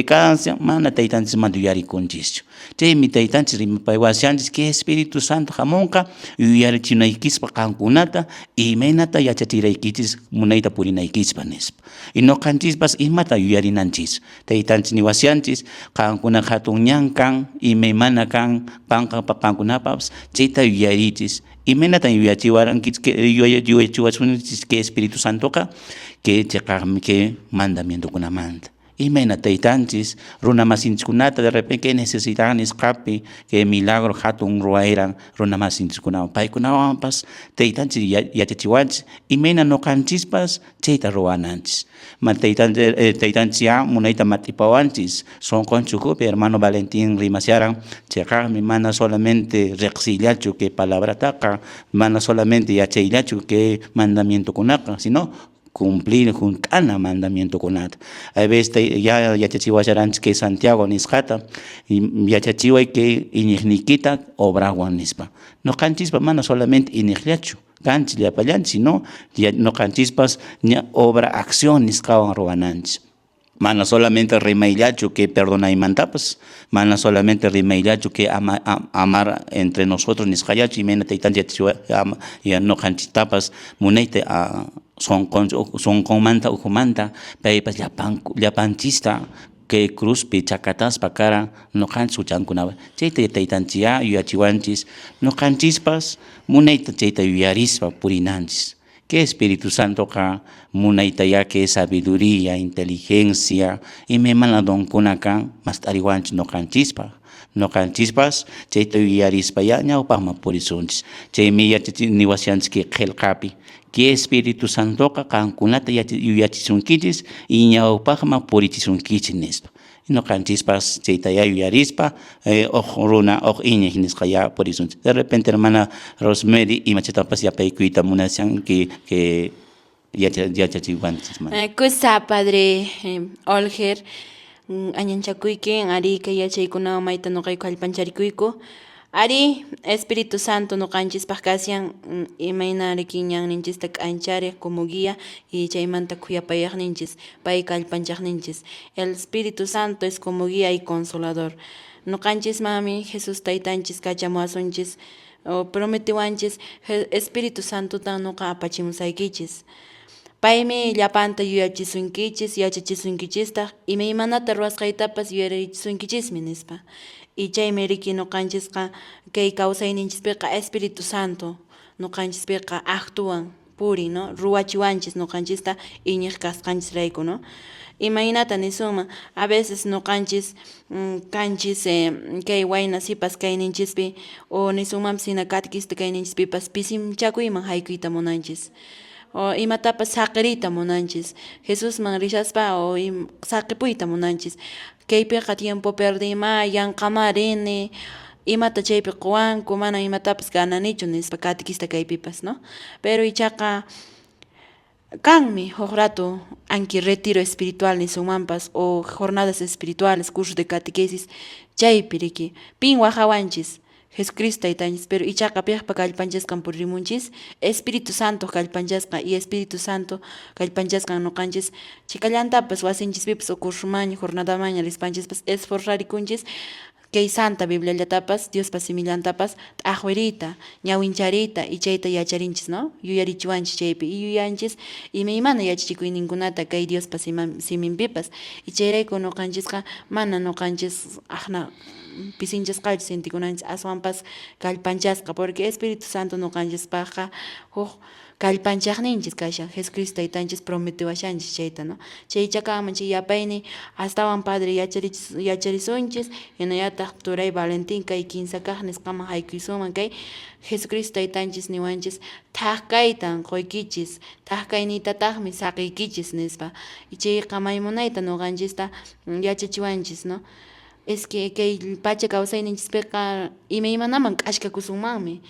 kan mana taytanchismanta yuyarikunchischu. Chaymi taytanchis rimapayawashanchis kay Espíritu Santo hamunqa yuyarichinaykispa qankunata imaynata yachachiraykichis munayta purinaykispa nispa. Y ñuqanchispas imata yuyarinanchis taytanchis niwashanchis qankuna hatun ñan kan imaymana kan qankunapas chayta yuyarichis. Imaynatan yuyachiwarankichis yuyachiwasunchis kay Espíritu Santoqa kay chiqaqmi kay mandamientokunamanta. Imayna taytanchis runa masinchikkunata de repente kay necesidad nisqapi kay milagro hatun ruwayran runa masinchikkunawan paykunawanpas taytanchis yachachiwanchis imayna ñuqanchispas chayta ruwananchis. Taytanchis ya munayta mat'ipawanchis sunqunchik ukhupi hermano Valentín rimasharan chayqaqmi mana solamente riqsiyllachu kay palabrataqa mana solamente yachayllachu kay mandamientokunaqa sino cumplir hunt'ana mandamientokunata. A veces ya yachachiwasharanchis kay Santiago nisqata yachachiway kay iñiqniykita obrawan nispa. Ñuqanchispa mana solamente iñiqllachu kanchis llapallanchis sino ñuqanchispas ña obra acción nisqawan ruwananchis. Mana solamente rimayllachu que perdonaymantapas, mana solamente rimayllachu que amar entre nosotros nisqallachu imayna taytanchik ñuqanchistapas munayta sunqunmanta ukhumanta paypas llapanchista kay cruzpi chakataspa karan ñuqanchis huchankunawan chayta taytanchik ya yuyachiwanchis ñuqanchispas munayta chayta yuyarispa purinanchis. Kay Espíritu Santoqa munayta ya kay sabiduría, inteligencia imaymana donkuna kan mast'ariwanchis ñuqanchispaq. Ñuqanchispas chayta yuyarispa ya ñawpaqman purisunchis. Chaymi niwashanchis kay qillqapi kay Espíritu Santoqa qankunata yuyachisunkichis y ñawpaqman purichisunkichis nispa. Ñuqanchispas chayta ya yuyarispa uq runa uq iñiq nisqa ya purisunchis. De repente hermana Rosemary imachatapas yapaykuyta munashanki kay yachachiwanchis. Kusa padre Olger añanchakuykin ari kay yachaykunawan mayta ñuqayku kallpancharikuyku. Arí, Espíritu Santo ñuqanchispaq kashan imayna riki ñanninchista k'anchariq como guía y chaymanta khuyapayaqninchis, pay kallpanchaqninchis. El Espíritu Santo es como guía y consolador. Ñuqanchismanmi Jesús taytanchis kachamuwasunchis o prometiwanchis Espíritu Santotan ñuqa apachimusaykichis. Paymi llapanta yuyachisunkichis, yachachisunkichistaq, imaymanata ruwasqaytapas yuyarichisunkichismi nispa. Y chaymi riki ñuqanchisqa kay kawsayninchispiqa Espíritu Santo ñuqanchispiqa actúan, purin, ¿no? Ruwachiwanchis ñuqanchista iñiq kasqanchisrayku, ¿no? Imaynata nisunman, a veces ñuqanchis kanchis kay wayna sipas kayninchispi o nisunmanpis hina catequista kayninchispipas pisinchakuyman haykuyta munanchis. O imatapas saqiriyta munanchis, Jesusman rishaspa o saqipuyta munanchis. Kaypiqa tiempo perdiyma, yanqama rini, imata chaypi quwanku, mana imatapas gananichu nispa catequista kaypipas, ¿no? Pero ichaqa kanmi huk rato anki retiro espiritual nisunmanpas o jornadas espirituales, cursos de catequesis, chaypi riki pin wajawanchis Jesucristo taytanchis, pero ichaqa piqpa kallpanchasqan puririmunchis, Espíritu Santo kallpanchasqa y Espíritu Santo kallpanchasqan ñuqanchis chikallantapas wasinchispipas o cursomaña jornadamaña rispanchispas esforzarikunchis kay Santa Bibliallatapas Diospa simillantapas t'aqwiriyta, ñawinchariyta y chayta yacharinchis, ¿no? Yuyarichiwanchis chaypi y yuyanchis imaymana yachachikuyninkunata kay Diospa siminpipas y chayrayku ñuqanchisqa mana ñuqanchis aqna pisinchasqachu sintikunanchis, aswanpas kallpanchasqa porque Espíritu Santo ñuqanchispaqqa huk kallpanchaqninchis kashan, Jesucristo taytanchis prometiwashanchis chayta, ¿no? Chaycha kanman chay yapayni astawan padre yacharisunchis, hinallataq turay Valentín kay kinsa kaq nisqaman haykuysunman kay Jesucristo taytanchis niwanchis thak kaytan quykichis, thak kayniytataqmi saqiykichis nispa. Y chayqa maymunayta ñuqanchista yachachiwanchis, ¿no? Es que kay pacha kawsayninchispiqa imaymanaman k'ashkakusunmanmi.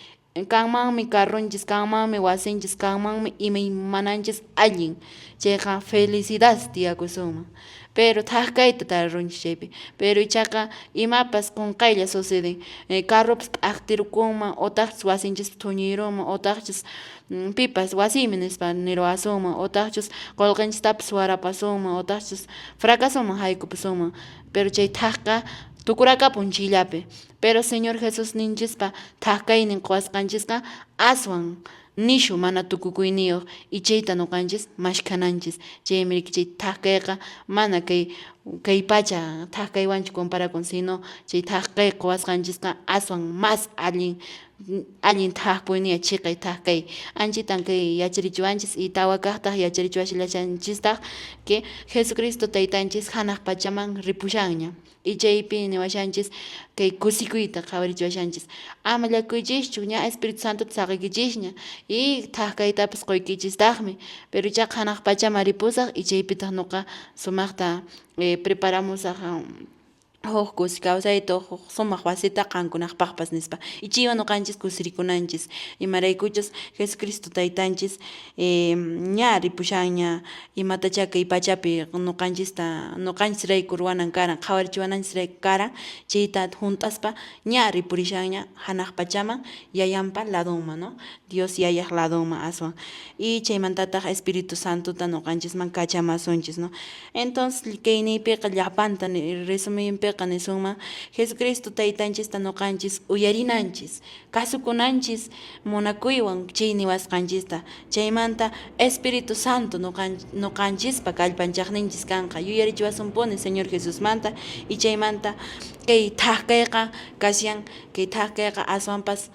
Kanmanmi carronchis, kanmanmi wasinchis, kanmanmi imaymananchis allin, chayqa felicidad tiyakusunman. Pero thak kayta tarirunchis chaypi. Pero ichaqa imapas qunqaylla suceden, carropas p'aqtirukunman utaqchus wasinchispas thuñirunman utaqchus pipas wasiymi nispa niruwasunman utaqchus qullqinchistapas suwarapasunman utaqchus fracasoman haykupusunman. Pero chay thakqa tukurakapun chayllapi. Pero Señor Jesús ninchispa thak kaynin quwasqanchisqa aswan nishu mana tukukuyniyuq y chayta ñuqanchis mashkhananchis. Chaymi riki chay thak kayqa mana kay pacha thak kaywanchu comparakun, sino chay thak kay quwasqanchisqa aswan más allin allin thakpuyniya chiqay thak kay. Anchitan kay yacharichiwanchis y tawa kaqtaq yacharichiwashallanchistaq que Jesucristo taytanchis hanaq pachaman ripushanña. Y chaypi niwashanchis kay kusikuyta qhawarichiwashanchis. Ama llakuychischu, ña Espíritu Santota saqiykichisña y thak kaytapas quykichistaqmi. Pero ichaqa hanaq pachaman ripusaq y chaypitaq ñuqa sumaqta preparamusaq huk kusi kawsayta, huk sumaq wasita qankunaqpaqpas nispa. Y chaywan ñuqanchis kusirikunanchis. Imaraykuchus Jesucristo taytanchis ña ripushanña imatachá kay pachapi ñuqanchista ñuqanchisrayku ruwanan karan, qhawarichiwananchisrayku karan, chayta hunt'aspa ña ripurishanña hanaq pachaman yayanpa ladunman, ¿no? Dios yayaq ladunman aswan. Y chaymantataq Espíritu Santota ñuqanchisman kachamasunchis, ¿no? Entonces kay niypiqa llapanta resumiypiqa nisunman Jesucristo taytanchista ñuqanchis uyarinanchis, kasukunanchis munakuywan chay niwasqanchista. Chaymanta Espíritu Santo ñuqanchispa kallpanchaqninchis kanqa, yuyarichiwasunpuni Señor Jesusmanta y chaymanta kay thak kayqa kashan, kay thak kayqa aswanpas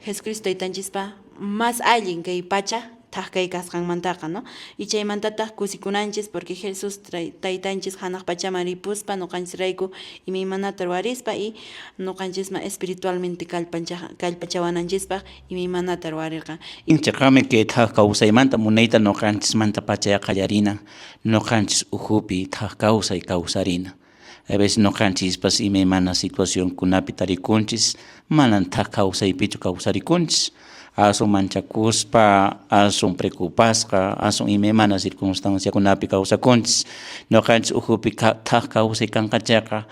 Jesucristo taytanchispa más allin kay pacha thak kay kasqanmantaqa, ¿no? Y chaymantataq kusikunanchis porque Jesús taytanchis hanaq pachaman ripuspa ñuqanchisrayku imaymanata ruwarispa y ñuqanchisman espiritualmente kallpachawananchispaq imaymanata ruwarirqan. Chaqami kay thak kawsaymanta munayta ñuqanchismanta pacha qallarina, ñuqanchis ukhupi thak kawsay kawsarina. A veces ñuqanchispas imaymana situacionkunapi tarikunchis, manan thak kawsaypichu kawsarikunchis. Asun manchakuspa, asun preocupasqa, asun imaymana circunstanciakunapi kawsakunchis. Ñuqanchis ukhupi thak kawsay kanqa chayqa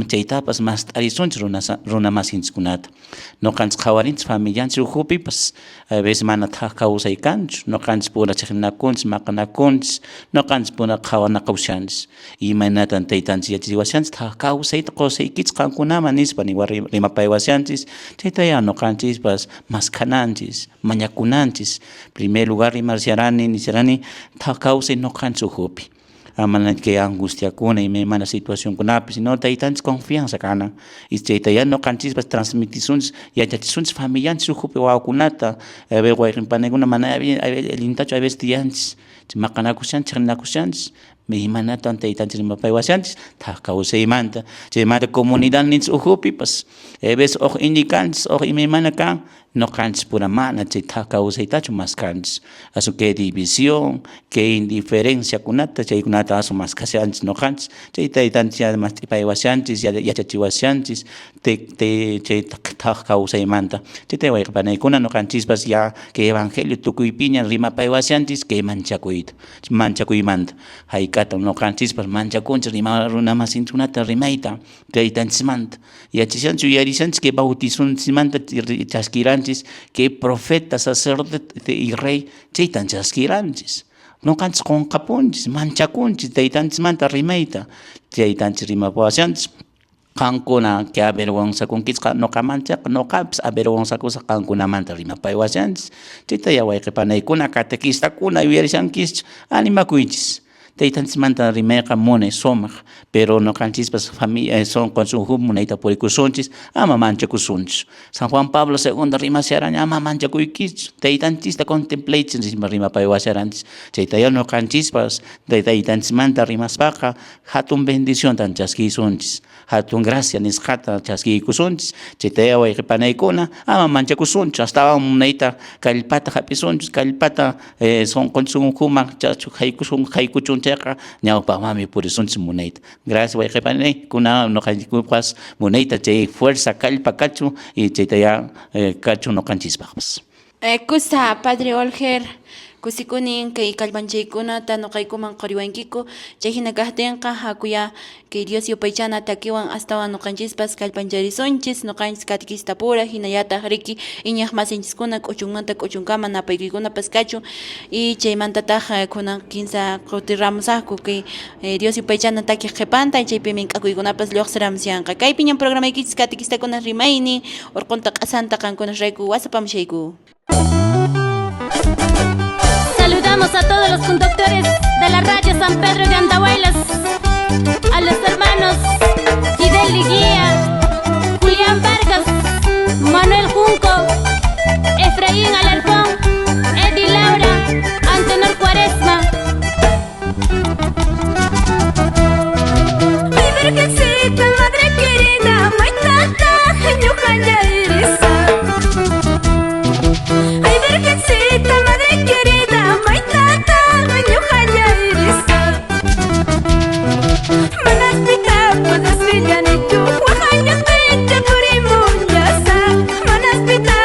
chaytapas mast'arisunchis runa masinchikkunata. Ñuqanchis qhawarinchis familianchis ukhupipas a veces mana thak kawsay kanchu, ñuqanchis pura chiqninakunchis, maqanakunchis, ñuqanchis pura qhawanakawshanchis. Imaynatan taytanchis yachachiwashanchis thak kawsayta qusaykichis qankunaman nispa rimapaywashanchis, chaytaya ñuqanchispas maskhananchis, mañakunanchis. Primer lugar rimarsharani nisharani thak kawsay ñuqanchis ukhupi. Amana kay angustiakuna imaymana situacionkunapi, sino taytanchis confianza kanan. Y chaytaya ñuqanchispas transmitisunchis, yachachisunchis familianchis ukhupi wawakunata, wayqin mana allintachu a veces tiyanchis, maqanakushanchis, chiqninakushanchis, imaynatan taytanchis rimapaywashanchis thak kawsaymanta. Chaymanta comunidadninchis ukhupipas, a veces uq iñikanchis, uq imaymana kan, ñuqanchis pura mana chay thak kawsaytachu maskanchis. Asun kay división, kay indiferenciakunata, chaykunata asun maskashanchis ñuqanchis, chay taytanchis mast'ipaywashanchis, yachachiwashanchis chay thak kawsaymanta. Chayta wayqipanaykuna ñuqanchispas ya kay evangelio tukuypiña rimapaywashanchis kay manchakuyta, manchakuymanta. Hayk'atan ñuqanchispas manchakunchis runa masinkunata rimayta taytanchismanta. Yachashanchis, yuyarishanchis kay bautizonchismanta chaskiranchis kay profeta, sacerdote y rey chaytan chaskiranchis. Ñuqanchis qunqapunchis, manchakunchis taytanchismanta rimayta. Chaytanchis rimapawashanchis. Qankuna kay avergonzakunkichis ñuqamantaqa ñuqapis avergonzakusaq qankunamanta rimapaywashanchis. Chayta wayqipanaykuna catequistakuna yuyarishankischu animakuychis. Taytanchismanta rimayqa munay sumaq, pero ñuqanchispas familia sunqu ukhupi munayta purikusunchis, ama manchakusunchis. San Juan Pablo II rimasharan ama manchakuykichu, taytanchista contemplaychis nispa rimapaywasharanchis. Chaytaya ñuqanchispas taytanchismanta rimaspaqa hatun bendiciontan chaskisunchis, hatun gracia nisqata chaskiykusunchis. Chaytaya wayqipanaykuna ama manchakusunchu, astawan munayta kallpata hap'isunchis, kallpata sunqunchis ukhuman haykuchun chayqa ñawpaqmanmi purisunchis munayta. Gracias wayqipanaykuna, ñuqanchikpas munayta chay fuerza kallpa kachun y chaytaya kachun ñuqanchispaqpas. Kusa Padre Olger, kusikunin kay kallpanchaykunata ñuqaykuman quriwankiku, chay hina kaqtinqa hakuya kay Dios yupaychana takiwan astawan ñuqanchispas kallpancharisunchis, ñuqanchis catequista pura hinallataq riki iñaq masinchiskuna k'uchunmanta k'uchunkama napaykuykunapas kachun y chaymantataq kunan kinsa qutiramusaqku kay Dios yupaychana takiq qhipanta chaypimi k'akuykunapas lluqsiramusyanqa. Kaypiñan programaykichis catequistakuna rimaynin urqunta q'asanta qankunasrayku wasapamushayku. Saludamos a todos los conductores de la radio San Pedro de Andahuaylas, a los hermanos Fidel Liguía, Julián Vargas, Manuel Junco, Efraín Alarcón, Eddie Laura, Antenor Cuaresma. Mi virgencita, madre querida, maitata, ñuqalla irisa. Ay, virgencita, madre querida, maitata, ñuqalla irisa. Manaspita, puedes villanichu, waqañaqpicha purimuñasa. Manaspita,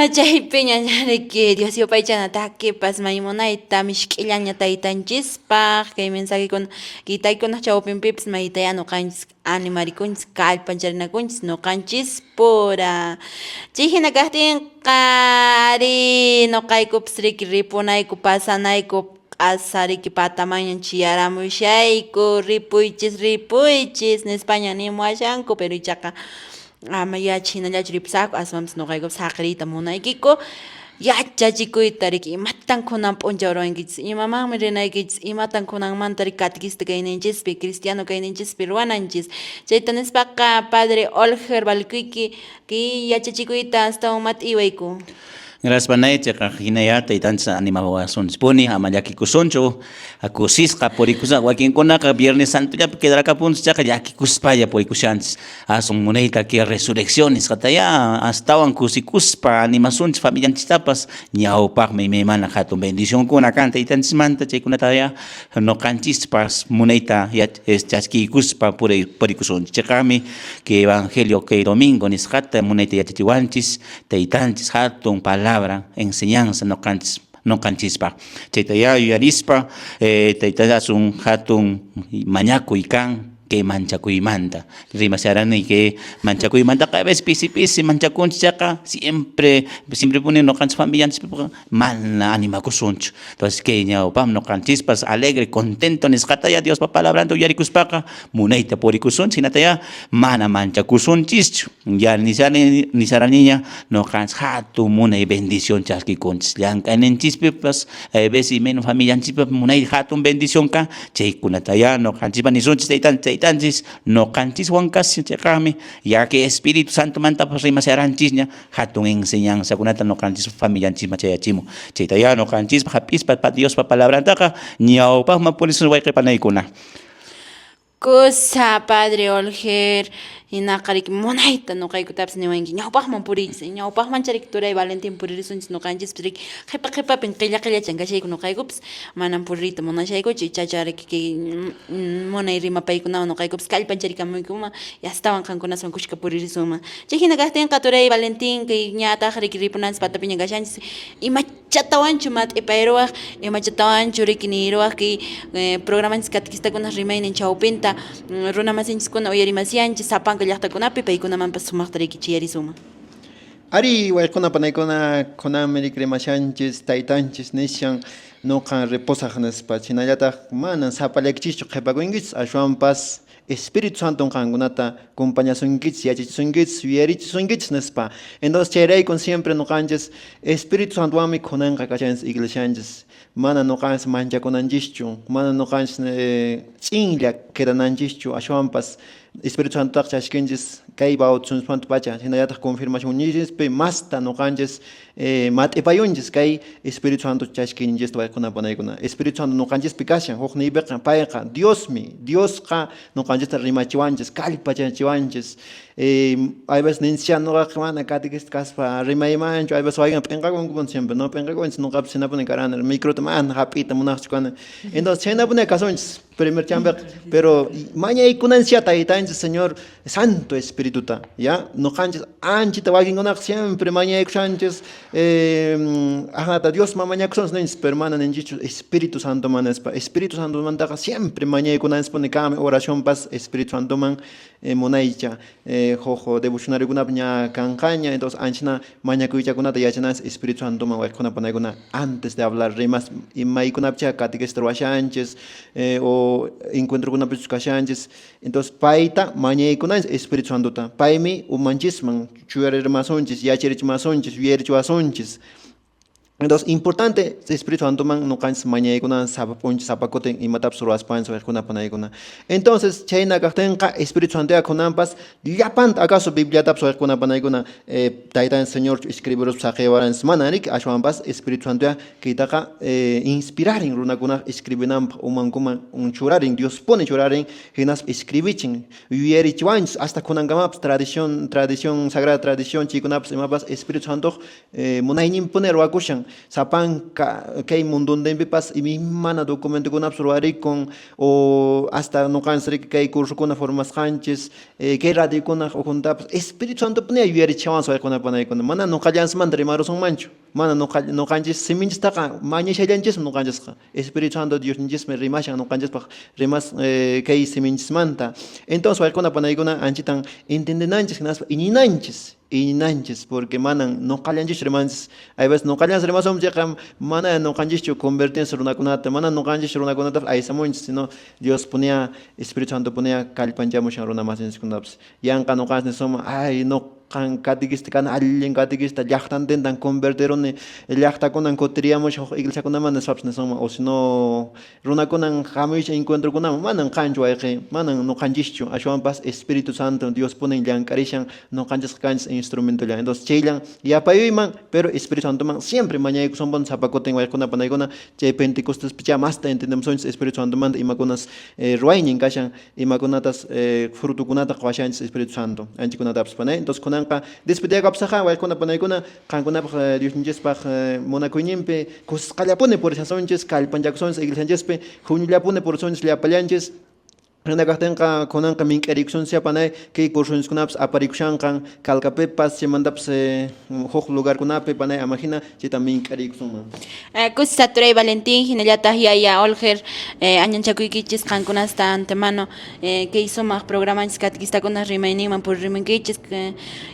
Chaypiña riki Dios yupaychana takipas may munayta misk'illaña taytanchispaq kay mensajekuna kay takikunaq chawpinpipas maytayá ñuqanchis animarikunchis kallpancharinakunchis ñuqanchispura. Chay hina kaqtinqa ari ñuqaykupas riki ripunayku pasanayku q'asa riki patamanña chiyaramushayku ripuychis ripuychis nispaña nimuwashanku pero ichaqa ama yacha hinallachu ripusaqku aswanpas ñuqaykupas saqiriyta munaykiku yachachikuyta riki imatan kunan p'unchaw ruwankichis imamanmi rinaykichis imatan kunanmanta riki catequista kayninchispi cristiano kayninchispi ruwananchis chayta nispaqa padre Olger Valkuyki kay yachachikuyta astawan mat'iwayku. Gracias panay, chayqa hinaya taytanchis animawasunchispuni ama llakikusunchu kusisqa purikuspa wakinkunaqa viernes santollapi quedarakapunchis chayqa llakikuspalla purikushanchis aswan munayta kay resurrección nisqatayá astawan kusikuspa animasunchis familianchistapas ñawpaqmi imaymana hatun bendicionkuna kan taytanchismanta chaykunatayá ñuqanchispas munayta chaskiykuspa purikusunchis chayqami kay evangelio kay domingo nisqata munayta yachachiwanchis taytanchis hatun palabra enseñanza ñuqanchis ñuqanchispaq chaytayá yuyarispa tayta asun hatun mañakuy kan kay manchakuymanta rimasharani kay manchakuymantaqa a veces pisi pisi manchakunchis chayqa siempre siemprepuni ñuqanchis familianchispiqa mana animakusunchu entonces kay ñawpaqmi ñuqanchispas alegre contento nisqataya Diospa palabranta uyarikuspaqa munayta purikusunchis hinatayá mana manchakusunchischu ya nisharaniña ñuqanchis hatun munay bendición chaskikunchis llank'ayninchispipas a veces imayna familianchispipas munay hatun bendición kan chaykunatayá ñuqanchispas nisunchis taytanchis ñuqanchiswan kashan chayqami ya que Espíritu Santomantapas rimasharanchishña hatun enseñanzakunata ñuqanchis familianchisman chayachimun chaytayá ñuqanchispa hap'ispa Diospa palabrantaqa ñawpaqman purisun wayqi panaykuna. Kusa, padre Olger, hinaqa riki munayta ñuqaykutapas niwanki ñawpaqman puriychis, ñawpaqmancha riki turay Valentín puririsunchis ñuqanchispas riki qhipa qhipapin qilla qillachan kashayku ñuqaykupas manan puririyta munashaykuchu ichacha riki kay munay rimapaykunawan ñuqaykupas kallpancharikamuykuma astawan qankunaswan kushka puririsunman. Chay hina kaqtinqa turay Valentín kay ñataq riki ripunanchis patapiña kashanchis imachatawanchu mat'ipayruwaq imachatawanchu riki niyruwaq kay programanchis catequistakunaq rimaynin chawpinta runa masinchiskuna uyarimasianchis sapanka llaqtakunapi paykunamanpas sumaqta riki chiyarisunman. Ari wayquna panaykuna kunanmi riki rimashanchis taytanchis nishan nuqan riposaq nispa hinallataq manan sapallaykichischu qhipakunkichis ashwanpas Espíritu Santon qankunata compañasunkichis yachachisunkichis yuyarichisunkichis nispa. Entonces chayraykun siempre nuqanchis Espíritu Santowanmi kunanqa kashanchis iglesianchis mana nuqanchis manchakunanchischu mana nuqanchis ch'inlla quedananchischu ashwanpas Espíritu Santotaqa chaskinchis kay bautizonmanta pacha hinallataq confirmacionninchispi masta nuqanchis mat'ipayunchis kay Espíritu Santo chashkiyninchista wayquna panaykuna Espíritu Santo nuqanchispi kashan huk niypiqa payqa Diosmi Diosqa nuqanchista rimachiwanchis kallpachachiwanchis hay veces ninchis nuqaqa mana catequista kaspa rimaymanchu hay veces waykuna p'inqakunku siempre no p'inqakunchis nuqapas hinapuni karani microta mana hap'iyta munaqchu kani entonces chhaynapuni kasunchis primer champiqa pero mañaykunanchis taytanchis Señor Santo Espirituta ya nuqanchis anchita wakinkunaqa siempre mañaykushanchis ajata Diosman mañakusunchis ninchis pero mana ninchischu Espíritu Santoman nispa Espíritu Santomantaqa siempre mañaykunanchispuni kanmi oracionpas Espíritu Santoman munaycha huk devocionariokunapi ña kanqaña entonces anchina mañakuychakunata yachananchis Espíritu Santoman wayquna panaykuna antes de hablar rimas imaykunapicha catequista ruwashanchis o encuentrokunapichus kashanchis entonces payta mañaykunanchis Espíritu Santota paymi umanchisman chuyarimasunchis yacharichimasunchis yuyarichiwasunchis. Entonces, importante Espíritu Santoman nuqanchis mañaykunan sapa p'unchay sapa kutin imatapas ruwaspanchis wayquna panaykuna. Entonces, chhayna kaqtinqa Espíritu Santoqa kunanpas llapanta acaso Bibliatapas wayquna panaykuna taytanchis Señorchu escribiruspa saqiwaranchis mana riki ashwanpas Espíritu Santoqa kaytaqa inspirarin runakunaq escribinanpaq umankuman churarin Diospuni churarin hinaspa escribichin yuyarichiwanchis hasta kunankamapas tradición tradición sagrada tradición chaykunapas imapas Espíritu Santoq munayninpuni ruwakushan. Sapanka kay mundontinpipas imaymana documentokunapas ruwarikun o hasta noqanchis riki kay cursokuna formasqanchis, kay radiokunaq ukhuntapas Espíritu Santopuni yuyarichiwanchis wayqikuna panaykuna. Mana noqallanchismanta rimarusunmanchu. Mana noqanchis siminchistaqa mañashallanchismi noqanchisqa. Espíritu Santo Diosninchismi rimashan noqanchispaq rimas kay siminchismanta. Entonces wayqikuna panaykuna anchitan entendenanchis hinaspa iñinanchis. Iñinanchis porque manan noqallanchischu rimanchis. Hay veces noqallanchis rimasunchis chayqa mana noqanchischu convertinchis runakunata, mana noqanchischu runakunatapas aysamunchis, sino Dios punea, Espíritu Santo punea kallpanchamushan runa masinchiskunapas. Yanqa noqanchis nisunman, ay noqan catequista kana, allin catequista, llaqtantintan convertiruni, llaqtakunan kutiriyamushan huk iglesiakunaman nispapas nisunman, o sino runakunan hamuycha encuentrokunaman, manan qanchu wayqi, manan noqanchischu, ashwanpas Espíritu Santo Dios punin llank'arishan, noqanchisqa kanchis instrumentolla. Entonces chayllan yapayuyman, pero Espíritu Santoman siempre mañaykusunpuni sapa kutin wayqikuna panaykuna, chay Pentecostespi masta entendemos Espíritu Santomanta imakunas ruwaynin kashan, imakunatas frutukunata qawashanchis Espíritu Santo anchikunatapas panay. Entonces kunanqa despediyakapsaqa wayqikuna panaykuna, qankunapaq Diosninchispaq munakuyninpi kusisqallapuni purishasunchis, kallpanchakusunchis iglesianchispi, huñullapuni purisunchis llapallanchis. Hina kaqtinqa kunanqa mink'arikusunchis panay, kay cursonchiskunapas aparikushanqan Calcapipas, chaymantapas huk lugarkunapi panay, ama hina chayta mink'arikusunman. Kusisa turay Valentín, hinallataq yaya Olger, añanchakuykichis qankunasta antemano kay sumaq programanchis catequistakuna rimayninman puririmunkichis.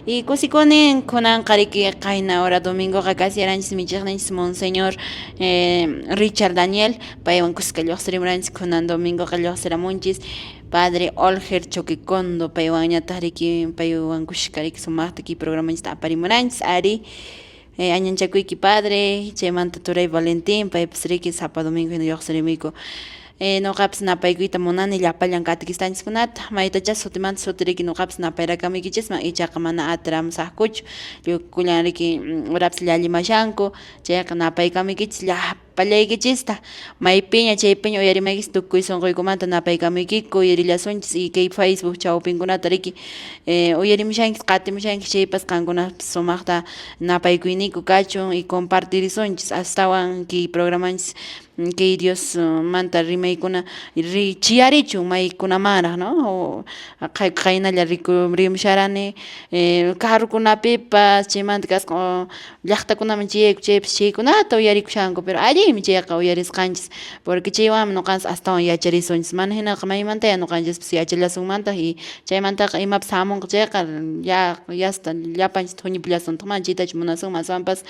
Y kusikunin kunanqa riki qayna hora domingoqa kasiaranchis michiqninchis Monseñor Richard Daniel, paywan kuska lluqsirimuranchis, kunan domingoqa lluqsiramunchis Padre Olger Choquecondo, paywanñataq riki paywan kuska riki sumaqta kay programanchista aparimuranchis. Ari añanchakuyki padre, chaymanta turay Valentín, paypas riki sapa domingo hina lluqsirimuyku. Noqapas napaykuyta munani llapallan catequistanchiskunata, maytachá sutimanta suti riki noqapas napayrakamuyykichisman, ichaqa mana atiramusaqkuchu, llukullan riki urapas llallimashanku, chayqa napaykamuykichis llapallaykichista, maypiña chaypiña uyarimaykichis tukuy sunquykumanta napaykamuykiku, uyarillasunchis y kay Facebook chawpinkunata riki uyarimushankichis, qatimushankichis chaypas qankunapas sumaqta napaykuyniku kachun y compartirisunchis astawan kay programanchis kay Dios manta rimaykuna chiyarichun maykunamanraq, no? Qaynalla rimusharani carrokunapipas chaymanta kasqa llaqtakunaman chiyayku chaypas chaykunata uyarikushanku, pero allinmi chayqa uyarisqanchis, porque chaywanmi noqanchis astawan yacharisunchis, mana hinaqa maymantaya noqanchispas yachallasunmantaq y chaymantaqa imapas hamunqa chayqa ya yasta llapanchis thuñipullasuntaq, mana chaytachu munasunman, aswanpas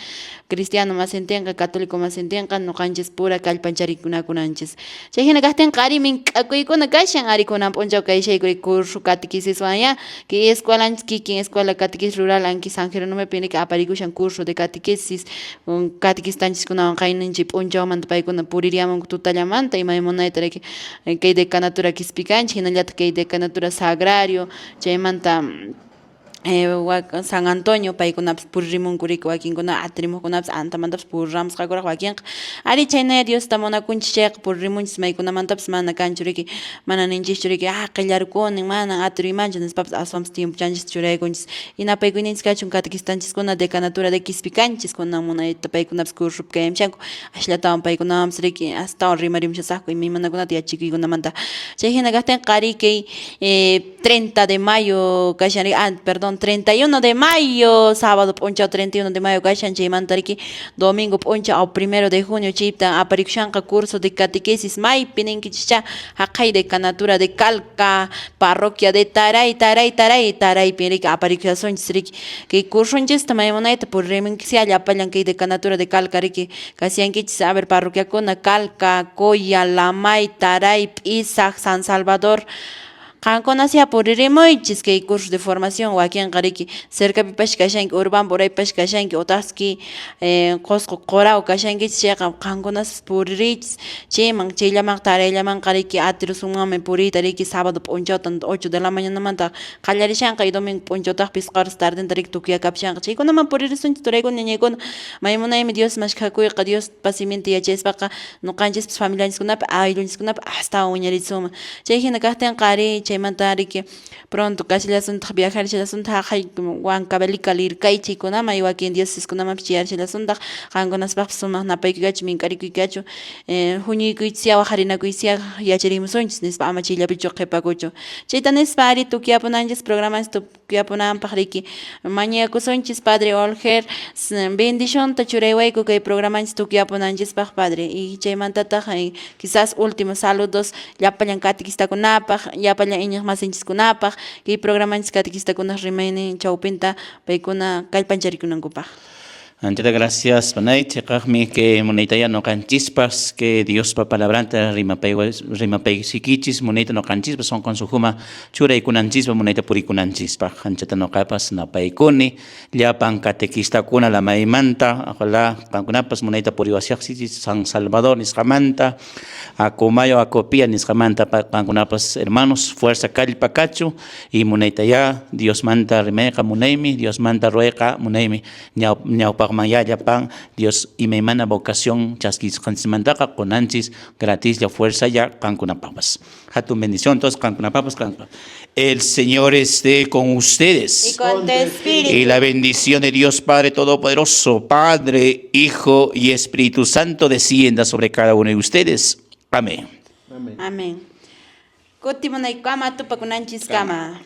cristiano masintinqa, católico masintinqa noqanchis pura kallpancharikunakunanchis. Chay hina kaqtinqa ari mink'akuykuna kashan, ari kunan p'unchaw kayshayku curso catequesiswan ya, kay escuelanchis kikin escuela catequesis rural anki San Jerónimopi riki aparikushan curso de catequesis, catequistanchiskunawan qayninchik p'unchawmanta paykuna puririamunku tutallamanta imaymanayta riki kay decanatura Quispicanchi, hinallataq kay decanatura Sagrario, chaymanta San Antonio paykunapas puririmunku riki wakinkuna atirimuqkunapas antamantapas puriramusqakuraq wakinqa. Ari chaynaya Diosta munakunchis chayqa puririmunchis maykunamantapas mana kanchu riki, mana ninchischu riki qillarkunin manan atiriymanchu nispapas aswanpas tiempochanchista churaykunchis. Inapaykuyninchis kachun catequistanchiskuna decanatura de Quispicanchis kunan munayta paykunapas cursopi kayamchanku, asllatawan paykunawanpas riki astawan rimarimushasaqku imaymanakunata yachakuykunamanta. Chay hina kaqtinqa qari kay 30 de mayo kashan riki, perdón, 31 de mayo, sábado p'unchaw 31 de mayo kashan, chaymanta riki domingo p'unchaw o 1 de junio chayta aparikushanqa curso de catequesis maypi ninkichis haqay decanatura de Calca, parroquia de Taray, Taray, Taray, Taraypi riki aparikushasunchis riki kay cursonchista maymunayta puririmunkisya llapallan kay decanatura de Calca riki kasiyankichis, a ver parroquiakuna Calca, Coya, Lamay, Taray, P'isaq, San Salvador, qankunasya puririmuychis kay curso de formación wakinqa riki cercapipash kashanki, Urubamba uraypipash kashanki, utaqsi Qusqu Quraw kashankichis chayqa qankunaspas puririychis chayman chayllamanqa Tarayllamanqa riki atirusunmanmi puriyta riki sábado p'unchawta 8 de la mañanamanta qallarishanqa y domingo p'unchawtaq pisqa horas tardenta riki tukuyakapushanqa, chaykunaman puririsunchis turaykuna ñañaykuna, maymunaymi Dios mashkhakuyqa, Diospa siminta yachaspaqa noqanchispas familianchiskunapi ayllunchiskunapi astawan wiñarisunman. Chay hina kaqtinqa ari chay Chaymanta riki pronto kashallasuntaq viajarishallasuntaq haqay Huancavelica Lircay chaykunaman y wakin diócesiskunamanpis chayarishallasuntaq qankunaspaqpis sumaq napaykuykachun mink'arikuykachun huñuykuychisya waqarinakuychisya yacharimusunchis nispa ama chayllapichu qhipakuchun. Chayta nispa ari tukuyapunanchis programanchis tukuyapunanpaq riki mañakusunchis Padre Olger bendicionta churaywayku kay programanchis tukuyapunanchispaq Padre y chaymantataq quizás últimos saludos llapallan catequistakunapaq llapallan iñiqmasinchiskunapaq kay programanchis catequistakunaq rimaynin chawpinta paykuna kallpancharikunankupaq. Anchata gracias, panay, chiqaqmi que munaytaya ñuqanchispas que Diospa palabranta rimapaysikichis munayta ñuqanchispas sunqun sukuma churaykunanchispa munayta purikunanchispaq anchata ñuqapas napaykuni llapan catequistakuna lamaymanta ojalá qankunapas munayta puriwasiqsichis San Salvador nisqamanta Acomayo Acopía nisqamanta qankunapas hermanos fuerza kallpa kachu y munaytaya Diosmanta rimayqa munaymi Diosmanta ruwayqa munaymi ñawpaqman ya llapan Dios imaymana vocación chaskisqanchismantaqa qunanchis gratislla fuerza ya qankunapaqpas. Hatun bendición entonces qankunapaqpas qankunapaq. El Señor esté con ustedes. Y con tu espíritu. Y la bendición de Dios Padre Todopoderoso, Padre, Hijo y Espíritu Santo descienda sobre cada uno de ustedes. Amén. Amén. Amén. Kutimunaykama tupakunanchiskama.